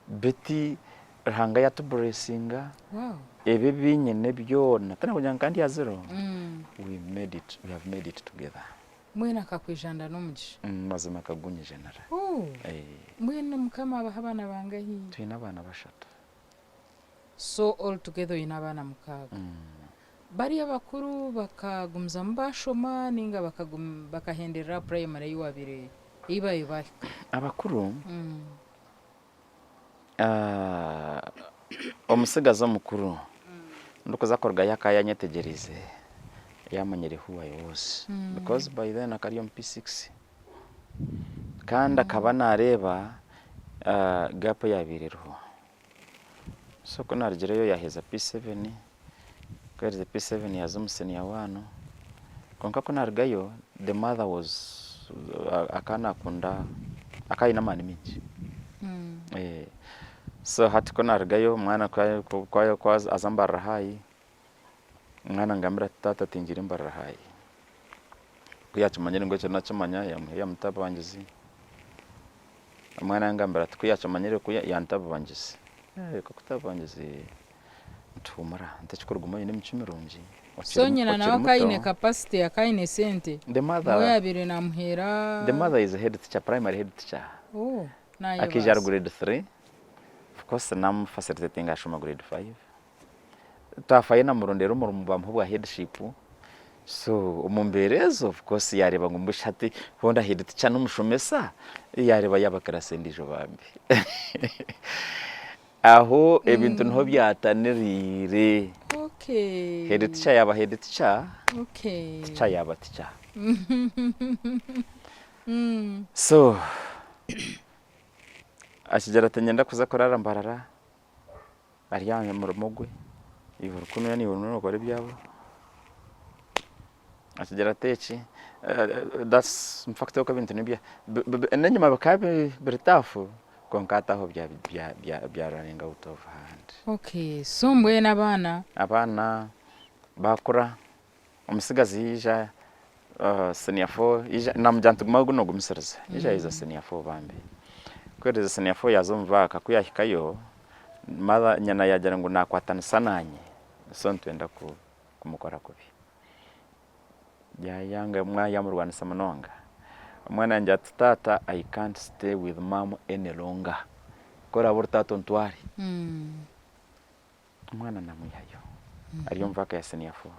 Betty Ruhanga yatuburesinga Wow. ebi ebinyine byona tinakugira ngu nka ndi aha zero we made it, we have made it together. Mbwenu akakwijanda n'omugisha. Mazima akagunyijanira. Ooh. Eh. Mbwenu Mukama abahe abaana bangahi? Twine abaana bashatu. So all together oyine abaana mukaaga. Bariya abakuru bakagumizamu bashoma ninga bakahenderera aha primary eyi wabaire eyi babaire bahika? Abakuru Omutsigazi omukuru ndikuza kurugayo akaba yanyetegyereize yamanyire who I was because by then akaba ari omu P6 kandi akaba nareeba gap eyabaire eriho. So ku narugireyo yaheza P7, ku yaherize P7 yaza omu senior one kwonka ku narugayo the mother was akaba nakunda akaba aine amaani maingi. So hati ku narugayo omwana ku aza Mbarara high, omwana angambira ati taata tingiire Mbarara high. Ku yaakimanyire ngu ekyo nakimanya yaamuha eya mutabangizi. Omwana yangambira ati ku yaakimanyire ku yantabangizi, kakutabangizi nti huumura nti ekikuru guma oine emicwe mirungi So okiri nyina nawe okiri akaba aine muto. capacity, akaba aine sente The niwe mother yaabaire naamuheera. The mother is a head teacher, primary head teacher. Oh, Akaija ari naayebaasa. grade 3, of course namu facilitatinga ashoma grade 5. Twafayo namurondera omurimo bamuha obwa headship, so omu mbeera ezo of course yareeba ngu mbwenu shi hati hoona head teacher n'omushomesa, yareeba yaaba class endiijo bambi. Aho ebintu niho byataniriire. Head teacher yaaba head teacher, teacher yaaba teacher. So akigira ati niinyenda kuza kuraara Mbarara, ari aha murimo gwe, iwe ori kunuya naiwe oriyo nookora ebyawe. Akigira ati eki, that's in fact oku ebintu nibyo, n'enyima bikaba biri tough kwonka hati aho bya running out of hand. Okay, so mbwenu abaana? Abaana baakura, omutsigazi yaija senior four, namugira nti guma noogumisiriza, yaija yaiza senior four bambi, ku yairize senior four yaaza omu vaaka, ku yaahikayo mother nyina yaagira ngu naakwatanisa naanye so nitwenda kumukora kubi. Yaayanga yaamurwanisa munonga. Omwana yangira ati taata I can't stay with mum any longer, ku oraabe ori taata ontware. Omwana naamwihayo ari omu vaaka ya senior four.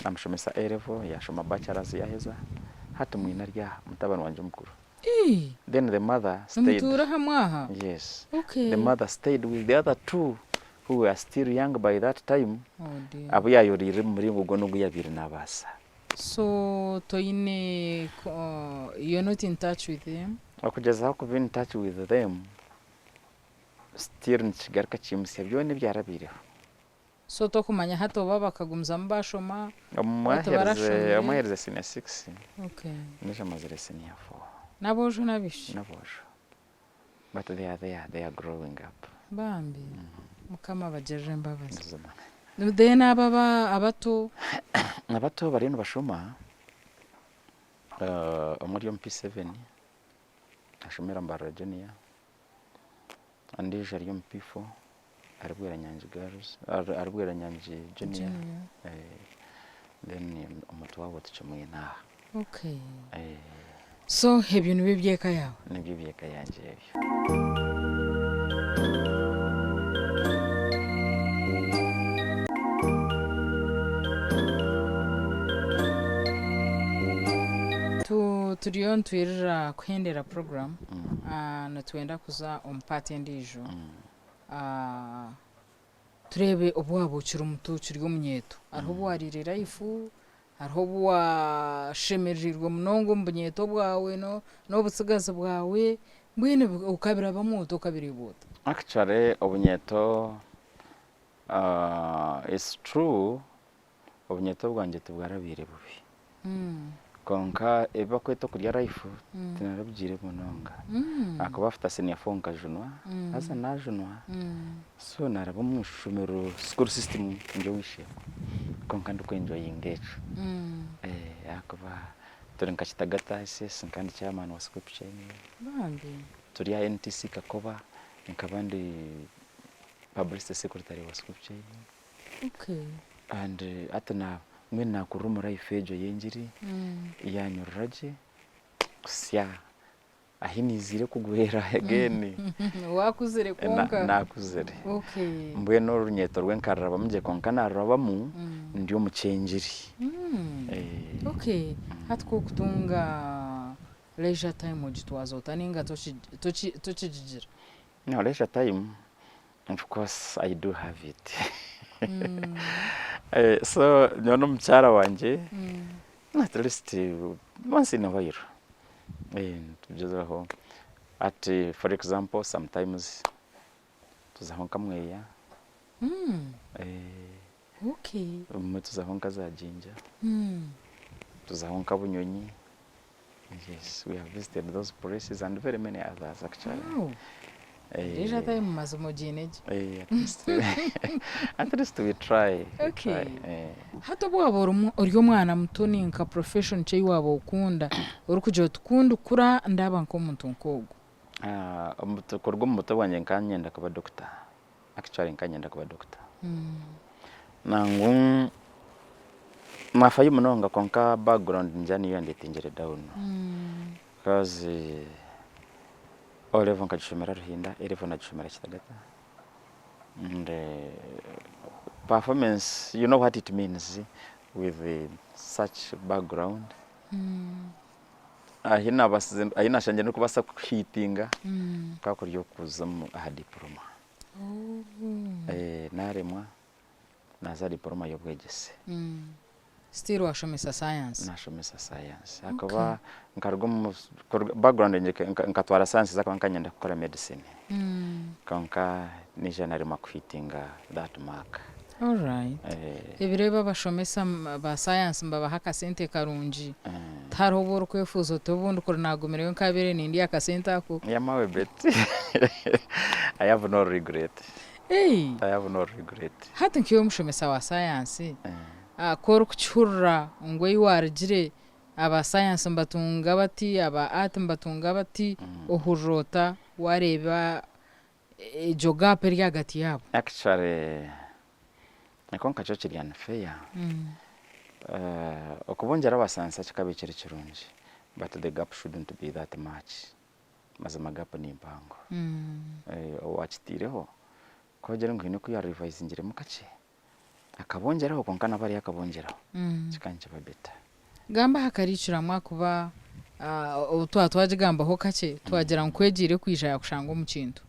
Naamushomesa A level, yaashoma bachelors yaaheza, hati mwine ari aha mutabani wangye omukuru. Then the mother stayed. Nimutuura hamwe aha? Yes. The mother stayed with the other two who were still young by that time, Oh dear. abu yaayoreire omu muringo gwona ogu yaabaire naabaasa. So toine, you're not in touch with them? Okugyezaho kuba in touch with them, still nikigaruka kiimutsya byona ebyarabaireho. So tokumanya hati oba bakagumizamu bashoma Omwe oba aherize tibarashomire? omwe aherize senior six, Okay. ondiijo amazire senior four. N'aboojo n'abaishiki? N'aboojo. But they are there, they are growing up. Bambi Mukama abagirire embabazi. Buzima. Then abo aba abato? Abato bariyo nibashoma, omwe ari omu P7 ashomera Mbarara Junior, ondiijo ari omu P4 ari Bweranyangi Girls, ari Bweranyangi Junior, Junior. Then omuto waabo tikimwine aha. Okay. So ebyo nibyo eby'eka yaawe? Nibyo eby'eka yangye ebyo. Turiyo nitwirira kuhendera program, nitwenda kuza omu part endiijo. Tureebe obu waaba okiri muto okiri omunyeeto. Hariho obu waariire life, hariho obu waashemereirwe munonga omu bunyeeto bwawe n'obutsigazi bwawe, mbwenu okabirabamu ota okabireeba ota? Actually obunyeeto it's true obunyeeto bwangye tibwarabaire bubi. Kwonka ebi barikweta okurya life tinarabigiire munonga ahakuba after senior four nkajunwa haza najunwa so naraba omu ishomero school system ndi ow'eishe-emwe kwonka ndiku enjoyinga ekyo ahakuba turi nka Kitagata SS nkaba ndi chairman wa school chain turi aha NTC Kakoba nkaba ndi publicity secretary wa school chain. And hati mbwenu nakurira omu life egyo ey'engiri yanyorora gye kuhitsya ahi niiziire kugwera again. Wakuzire kwonka. Nakuzire. Mbwenu orunyeeto rwe nkarurabamu gye kwonka narurabamu ndi omu ky'engiri. Okay. Hati ku orikutunga leisure time ogitwaza ota ninga tokigigira? No leisure time Of course I do have it. So nyowe n'omukyara wangye at least once in a while nitugyezaho ati for example sometimes tuzaho nka Mweya, obumwe tuzaho nka za Jinja, tuzaho nka Bunyonyi, yes we have visited those places and very many others actually. Endiijo time mazima ogiine gye. Eh, at least, at least we try. We Okay. try. Eh. Hati obu waaba orimu ori omwana muto ni nka profession ki ei waaba okunda orikugira oti ku ndikura ndaaba nk'omuntu nk'ogu? Ah, omuto kuruga omu buto bwangye nkaba niinyenda kuba doctor. Actually nkaba niinyenda kuba doctor. Nangwa naafayo munonga kwonka background ningira niyo yandetingire down. Because O level nkagishomera Ruhinda, A level nagishomera Kitagata and performance you know what it means with such background. Ahi nabasize ahi nashangire ndikubaasa kuhitinga kukaba kuri okuza aha diploma. Naremwa Naaza aha diporoma y'obwegyese. Still washomesa science? Nashomesa science ahakuba nkaruga omu background yangye nkatwara science ahakuba nkaba niinyenda kukora medicine kwonka naija naremwa kuhitinga that mark. Alright. Ebiro ebi abashomesa ba science nibabaha akasente karungi, tihariho obu orikwefuuza oti obundi kuri naagumireyo nkaabaire nindya akasente ako? Yamawe Betty, I have no regret. Hey! I have no regret. Hati nk'iwe omushomesa wa sayansi, ku orikukihurira ngu ei waarugire aba sayansi nibatunga bati, aba art nibatunga bati, ohurira ota waareeba egyo gap eri ahagati yaabo? Actually kwonka kyo kiri unfair. Okubungyera aba sayansi kikaba kiri kirungi but the gap shouldn't be that much. Mazima gap ni mpango. Owakiteireho ku ogire ngu haine oku yarivayizingiremu kakye akabongyeraho kwonka na bariya akabongyeraho kikaba nikiba better. Gamba aha curriculum ahakuba obu twaba twagigambaho kakye twagira ngu ku egiire kwija yakushanga omu kintu.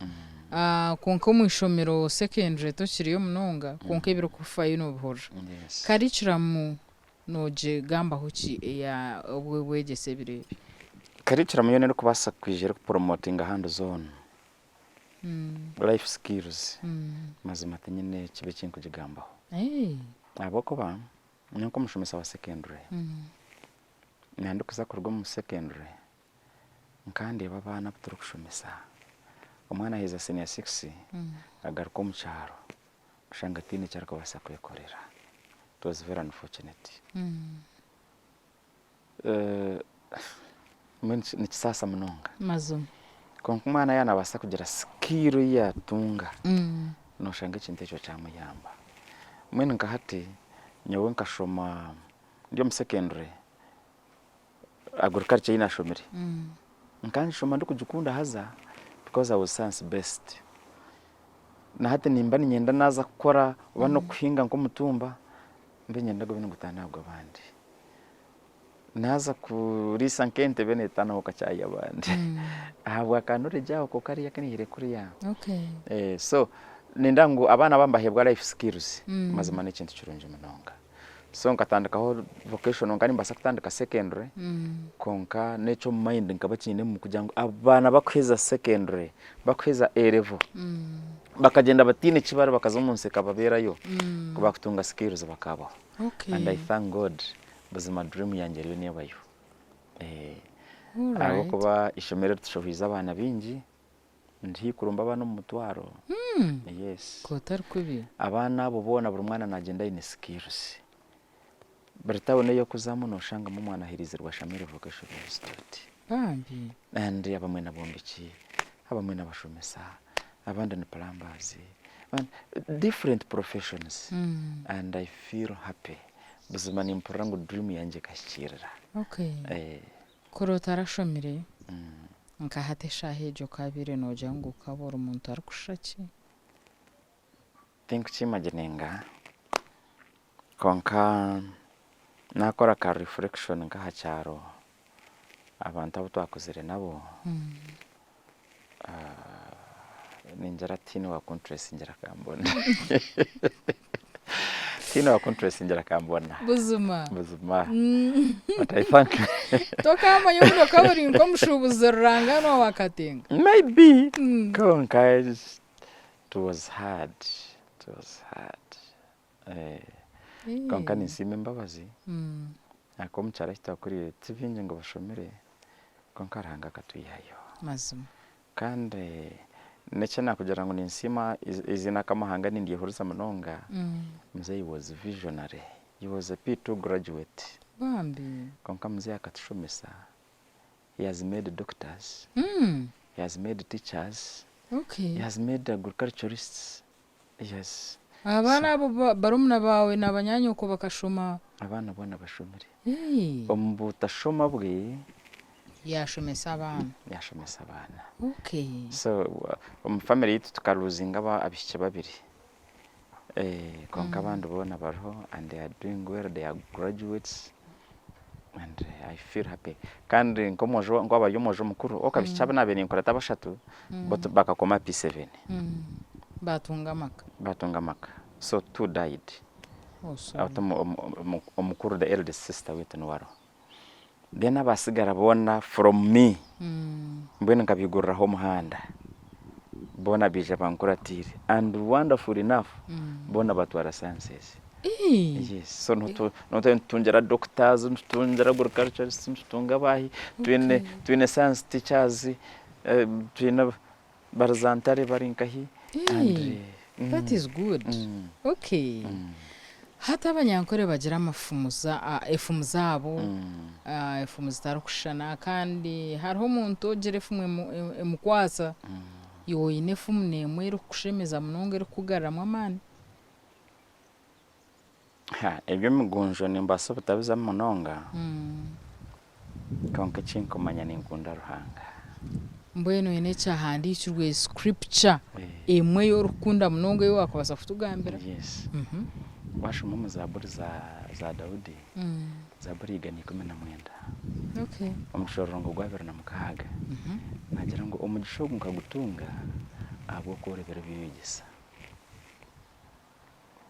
Kwonka omu ishomero secondary tokiriyo munonga kwonka ebirikufayo nobihurira. Curriculum Noogigambaho ki eya obwegyese ebiro ebi? Curriculum yoona erikubaasa kwija erikupromotinga hands on life skills mazima tinyine kibi eki nkugigambaho ahabw'okuba nyowe nk'omushomesa wa secondary naba ndikuza kuruga omu secondary nkandeeba abaana abu turikushomesa omwana aheza senior six agaruka omu kyaro oshanga ataine eki arikubaasa kwekorera. It was very unfortunate. Mbwenu nikisaasa munonga. Mazima. Kwonka omwana yaaba naabaasa kugira skill ei yaatunga, nooshanga ekintu ekyo kyamuyamba. Mbwenu nka hati, nyowe nkashoma ndi omu secondary, agriculture ei naashomire, nkangishoma ndikugikunda haza because I was science based. Na hati nimba niinyenda naaza kukora oba n'okuhinga nk'omutumba, mbe niinyenda gube nigutaana aha gw'abandi. Naaza kuriisa nk'ente ebe neetaana aho kakye aha y'abandi. Ahabwa ka knowledge ako kariya aku naihire kuriya. So niinyenda ngu abaana baaba nibaheebwa life skills, mazima n'ekintu kirungi munonga. So nkatandikaho vocational nkaba nimbaasa kutandika secondary kwonka n'eky'omu mind nkaba kiinemu kugira ngu abaana bakuheza secondary bakuheza A level bakagyenda bataine eki bari bakaza omu nsi ekababeerayo ku baakutunga skills bakabaho and I thank God buzima dream yangye eriyo neebayo ahabw'okuba eishomero eri tushohoize abaana baingi. Ndi haihi kurumba abaana omu mutwaro. Yes. Ka otari kubi. Abaana abo boona buri mwana nagyenda aine skills. Buri town ei orikuzamu noshangamu omwana aheerize Rwashamire Vocational Institute. Bambi. And abamwe nabombeki, abamwe nabashomesa, abandi ni plumbers, different professions and I feel happy. Buzima nimpurira ngu dream yangye ekahikiirira. Okay. Kuri otarashomire, Nka hati eshaaha egyo okaabaire noogira ngu okaba ori muntu arikushusha ki? Tinkukiimagininga, kwonka naakora ka reflection nk'aha kyaro, abantu abu twakuzire nabo, ningira tihaine owaakuntureesingira akambona. Tihaine owaakuntureesingira akambona. Buzima? Buzima. But I thank Tokaamanya obundi okaba ori nk'omushuubuzi ruranganwa wa Katenga? Maybe. Kwonka it was hard. It was hard. Kwonka ninsiima embabazi ahakuba omu kyaro ahu twakuriire ti baingi ngu bashomire kwonka Ruhanga akatwihayo. Mazima. Kandi N'eki naakugira ngu ninsiima eiziina Kamuhanga nindyehuriza munonga, muzeeyi was visionary, he was a P2 graduate. Bambi. Kwonka muzeeyi akatushomesa, he has made doctors, he has made teachers, he has made agriculturists, yes. Abaana abo barumuna baawe na banyaanyoko bakashoma? Abaana boona bashomire. Omu butashoma bwe. Yaashomesa abaana. Yaashomesa abaana. So omu family yaitu tukaluzinga abaishiki babiri kwonka abandi boona bariho and they are doing well, they are graduates and I feel happy. Kandi nk'omwojo ngu waaba ori omwojo mukuru, ok abaishiki abu naabaire ninkurata bashatu bo bakakoma P7. Baatunga amaka. Baatunga amaka. So two died. Oh sorry. Hati omukuru the eldest sister waitu niwe ariho. Then abasigara boona from me mbwenu nkabaiguriraho omuhanda boona baija bankuratiire and wonderful enough boona batwara sciences. Yes, so nitutungira doctors, nitutungira agriculturists, nitutunga abaahi, twine twine science teachers, twine barizantare bari nkahi and That is good. Okay. Hati abanyankore bagira amafumu za efumu zaabo, efumu zitarikushushana kandi hariho omuntu ogira efumu emukwatsa, iwe oine efumu n'emwe erikukushemeza munonga erikukugaruramu amaani? Eby'emigunjo nimbaasa obutabizamu munonga kwonka eki nkumanya ninkunda Ruhanga. Mbwenu oine ekyahandiikirwe, scripture, emwe ei orikukunda munonga ei waakubaasa kutugambira? Yes. Waashoma omu Zaaburi za Daudi, Zaaburi 119, omushororongo gwa 26, naagira ngu omugisha ogu nkagutunga ahabw'okworobera ebi oyegyesa.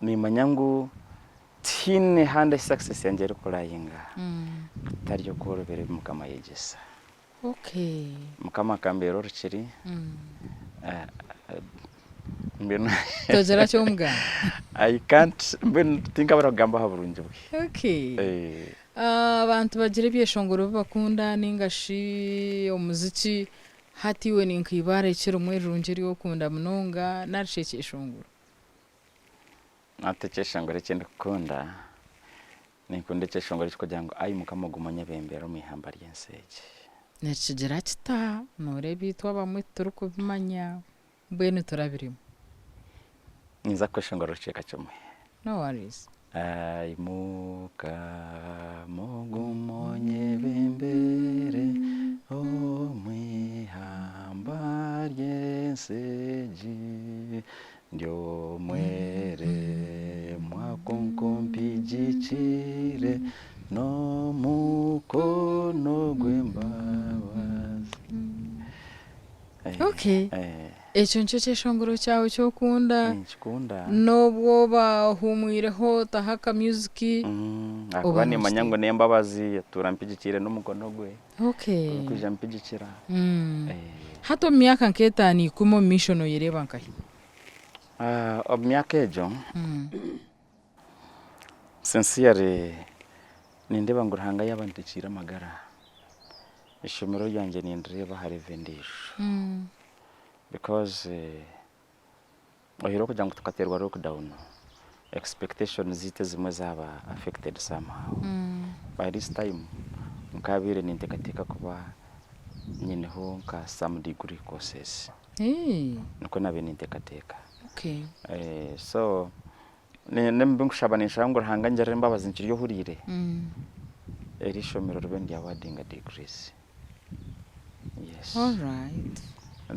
Nimanya ngu tihaine handi ahu success yangye erikurayinga kutari okworobera ebi Mukama ayegyesa. Mukama akambeera orukiri mbwenu Togira ki omugamba? I can't mbwenu tinkabura kugamba aha burungi bwe. Abantu bagira ebyeshongoro ebi bakunda ninga shi omuziki, hati iwe ni nka eibaare ki rimwe rirungi eri orikunda munonga nari shi ekyeshongoro? Hati ekyeshongoro eki ndikukunda, ninkunda ekyeshongoro ekirikugira ngu Ai Mukama ogume onyebembere omu ihamba ry'ensi egi. Nikigira kita? Nooreeba itwe abamwe titurikubimanya, mbwenu turabiremu. Ninza kukweshongorera ekicweka kimwe. No worries. Ai Mukama ogume onyebembere omu ihamba ry'ensi egi. Ndi omweremwa kwonka ompigikire n'omukono gw'embabazi. Okay. Ekyo nikyo kyeshongoro kyawe eki okunda? Ninkikunda. N'obu oba ohuumwireho otaho aka music? Ahakuba nimanya ngu n'embabazi atuura ampigikiire n'omukono gwe. Okay. Orikwija ampigikira. Hati omu myaka nk'etaano ikumi omu maisho nooyereeba nkahi? Omu myaka egyo, sincerely nindeeba ngu Ruhanga yaaba antekiire amagara, eishomero ryangye nindireeba aha level endiijo because oyihireho kugira ngu tukateerwa lockdown, expectations zaitu ezimwe zaaba affected somehow. By this time nkaabaire ninteekateeka kuba nyineho nka some degree courses. Nikwo naabaire ninteekateeka. So n'omu bi nkushaba ninshaba ngu Ruhanga angirire embabazi nkiri ohuriire, eri ishomero ribe nirya awardinga degrees. Yes.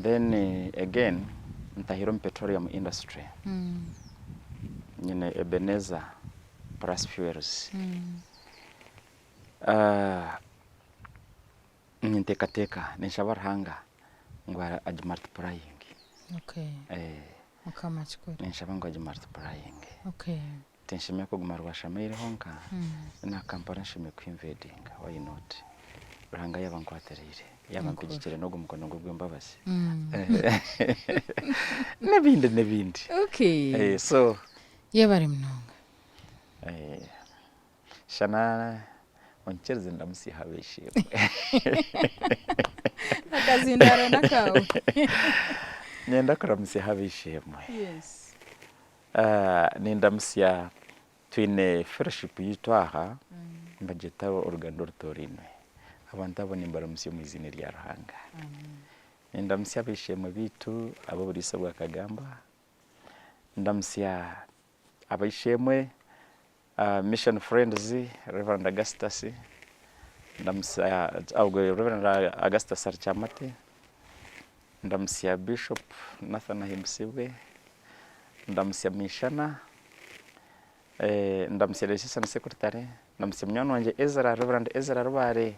Then again ntahire omu petroleum industry. Nyine Ebenezer plus fuels. Ninteekateeka, ninshaba Ruhanga ngu agi multiplyinge. Mukama akikore. Ninshaba ngu agi multiplyinge. Tinshemereire kuguma Rwashameire honka, na Kampala nshemereire ku invadinga, why not? Ruhanga yaaba ankwatiriire, yaaba ampigikire n'ogwo mukono gwe gw'embabazi. N'ebindi n'ebindi. So. Yebare munonga. Shana onyikirize ndamutsye ab'eishe-emwe. Akazindaaro n'akaawe. Niinyenda kuramutsyaho ab'eishe-emwe. Yes. Nindamutsya twine fellowship yaitu aha, nibagyeta oruganda orutoorainwe. Abantu abo nimbaramutsya omu iziina rya Ruhanga. Nindamutsya ab'eishe-emwe baitu ab'oburiisa bwa Kagamba, ndamutsya ab'eishe-emwe Mission Friends, Rev. Augustus, ndamutsya ogwe Rev. Augustus Arikyamate, ndamutsya Bishop Nathan Ahimbisibwe, ndamutsya Mishana, ndamutsya Diocesan Secretary, ndamutsya munywani wangye Ezra, Rev. Ezra Rubaare,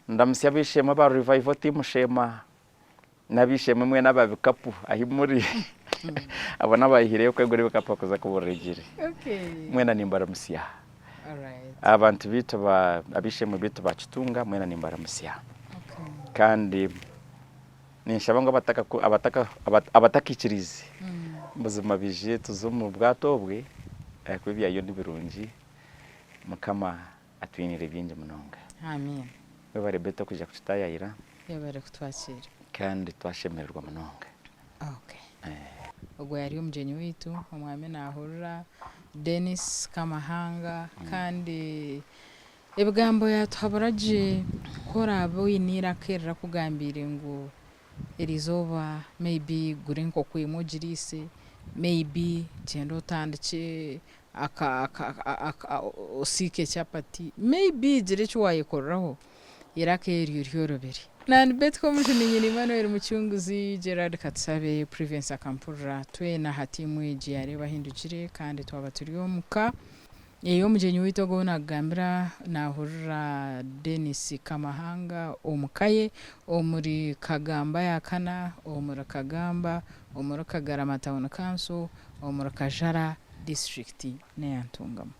ndamutsya ab'eishe-emwe aba Revival Team Sheema, N'ab'eishe-emwe mwena aba bikapu ahi muri, abo n'abayihireyo kwegura ebikapu kuza kubuurira engiri. Mwena nimbaramutsya. Abantu baitu ab'eishe-emwe baitu ba Kitunga mwena nimbaramutsya. Kandi ninshaba ngu abatakaikiriize buzima baije tuze omu bwato obwe ahakuba ebyayo ni birungi. Mukama atwiniire bingi munonga. Amiina. Webare Betty okwija kututaayayira. Yebare kutwakiira. Kandi twashemererwa munonga. Okay. Ogwo yari omugyenyi waitu omwami nahurira Denis Kamahanga kandi ebigambo yatuhabura gye ku oraabe oine eiraka erirakugambiire ngu Erizooba maybe gura enkoko emwe ogiriise, maybe gyenda otandikye osiike chapati, maybe gira eki waayekoreraho eiraka eryo ryorobere. Nandi Betty Komujuni nyina Emmanuel Mucunguzi, Gerald Katusabe, Privence Akampurira twena aha tiimu egi ya Reeba Ahindukire kandi twaba turi omuka. Ey'omugyenyi waitu ogu ou naakugambira naahurira Denis Kamahanga omu ka ye omuri Kagamba ya kana, omuri Kagamba, omuri Kagarama Town Council, omuri Kajara disiturikiti n'eya Ntungamo.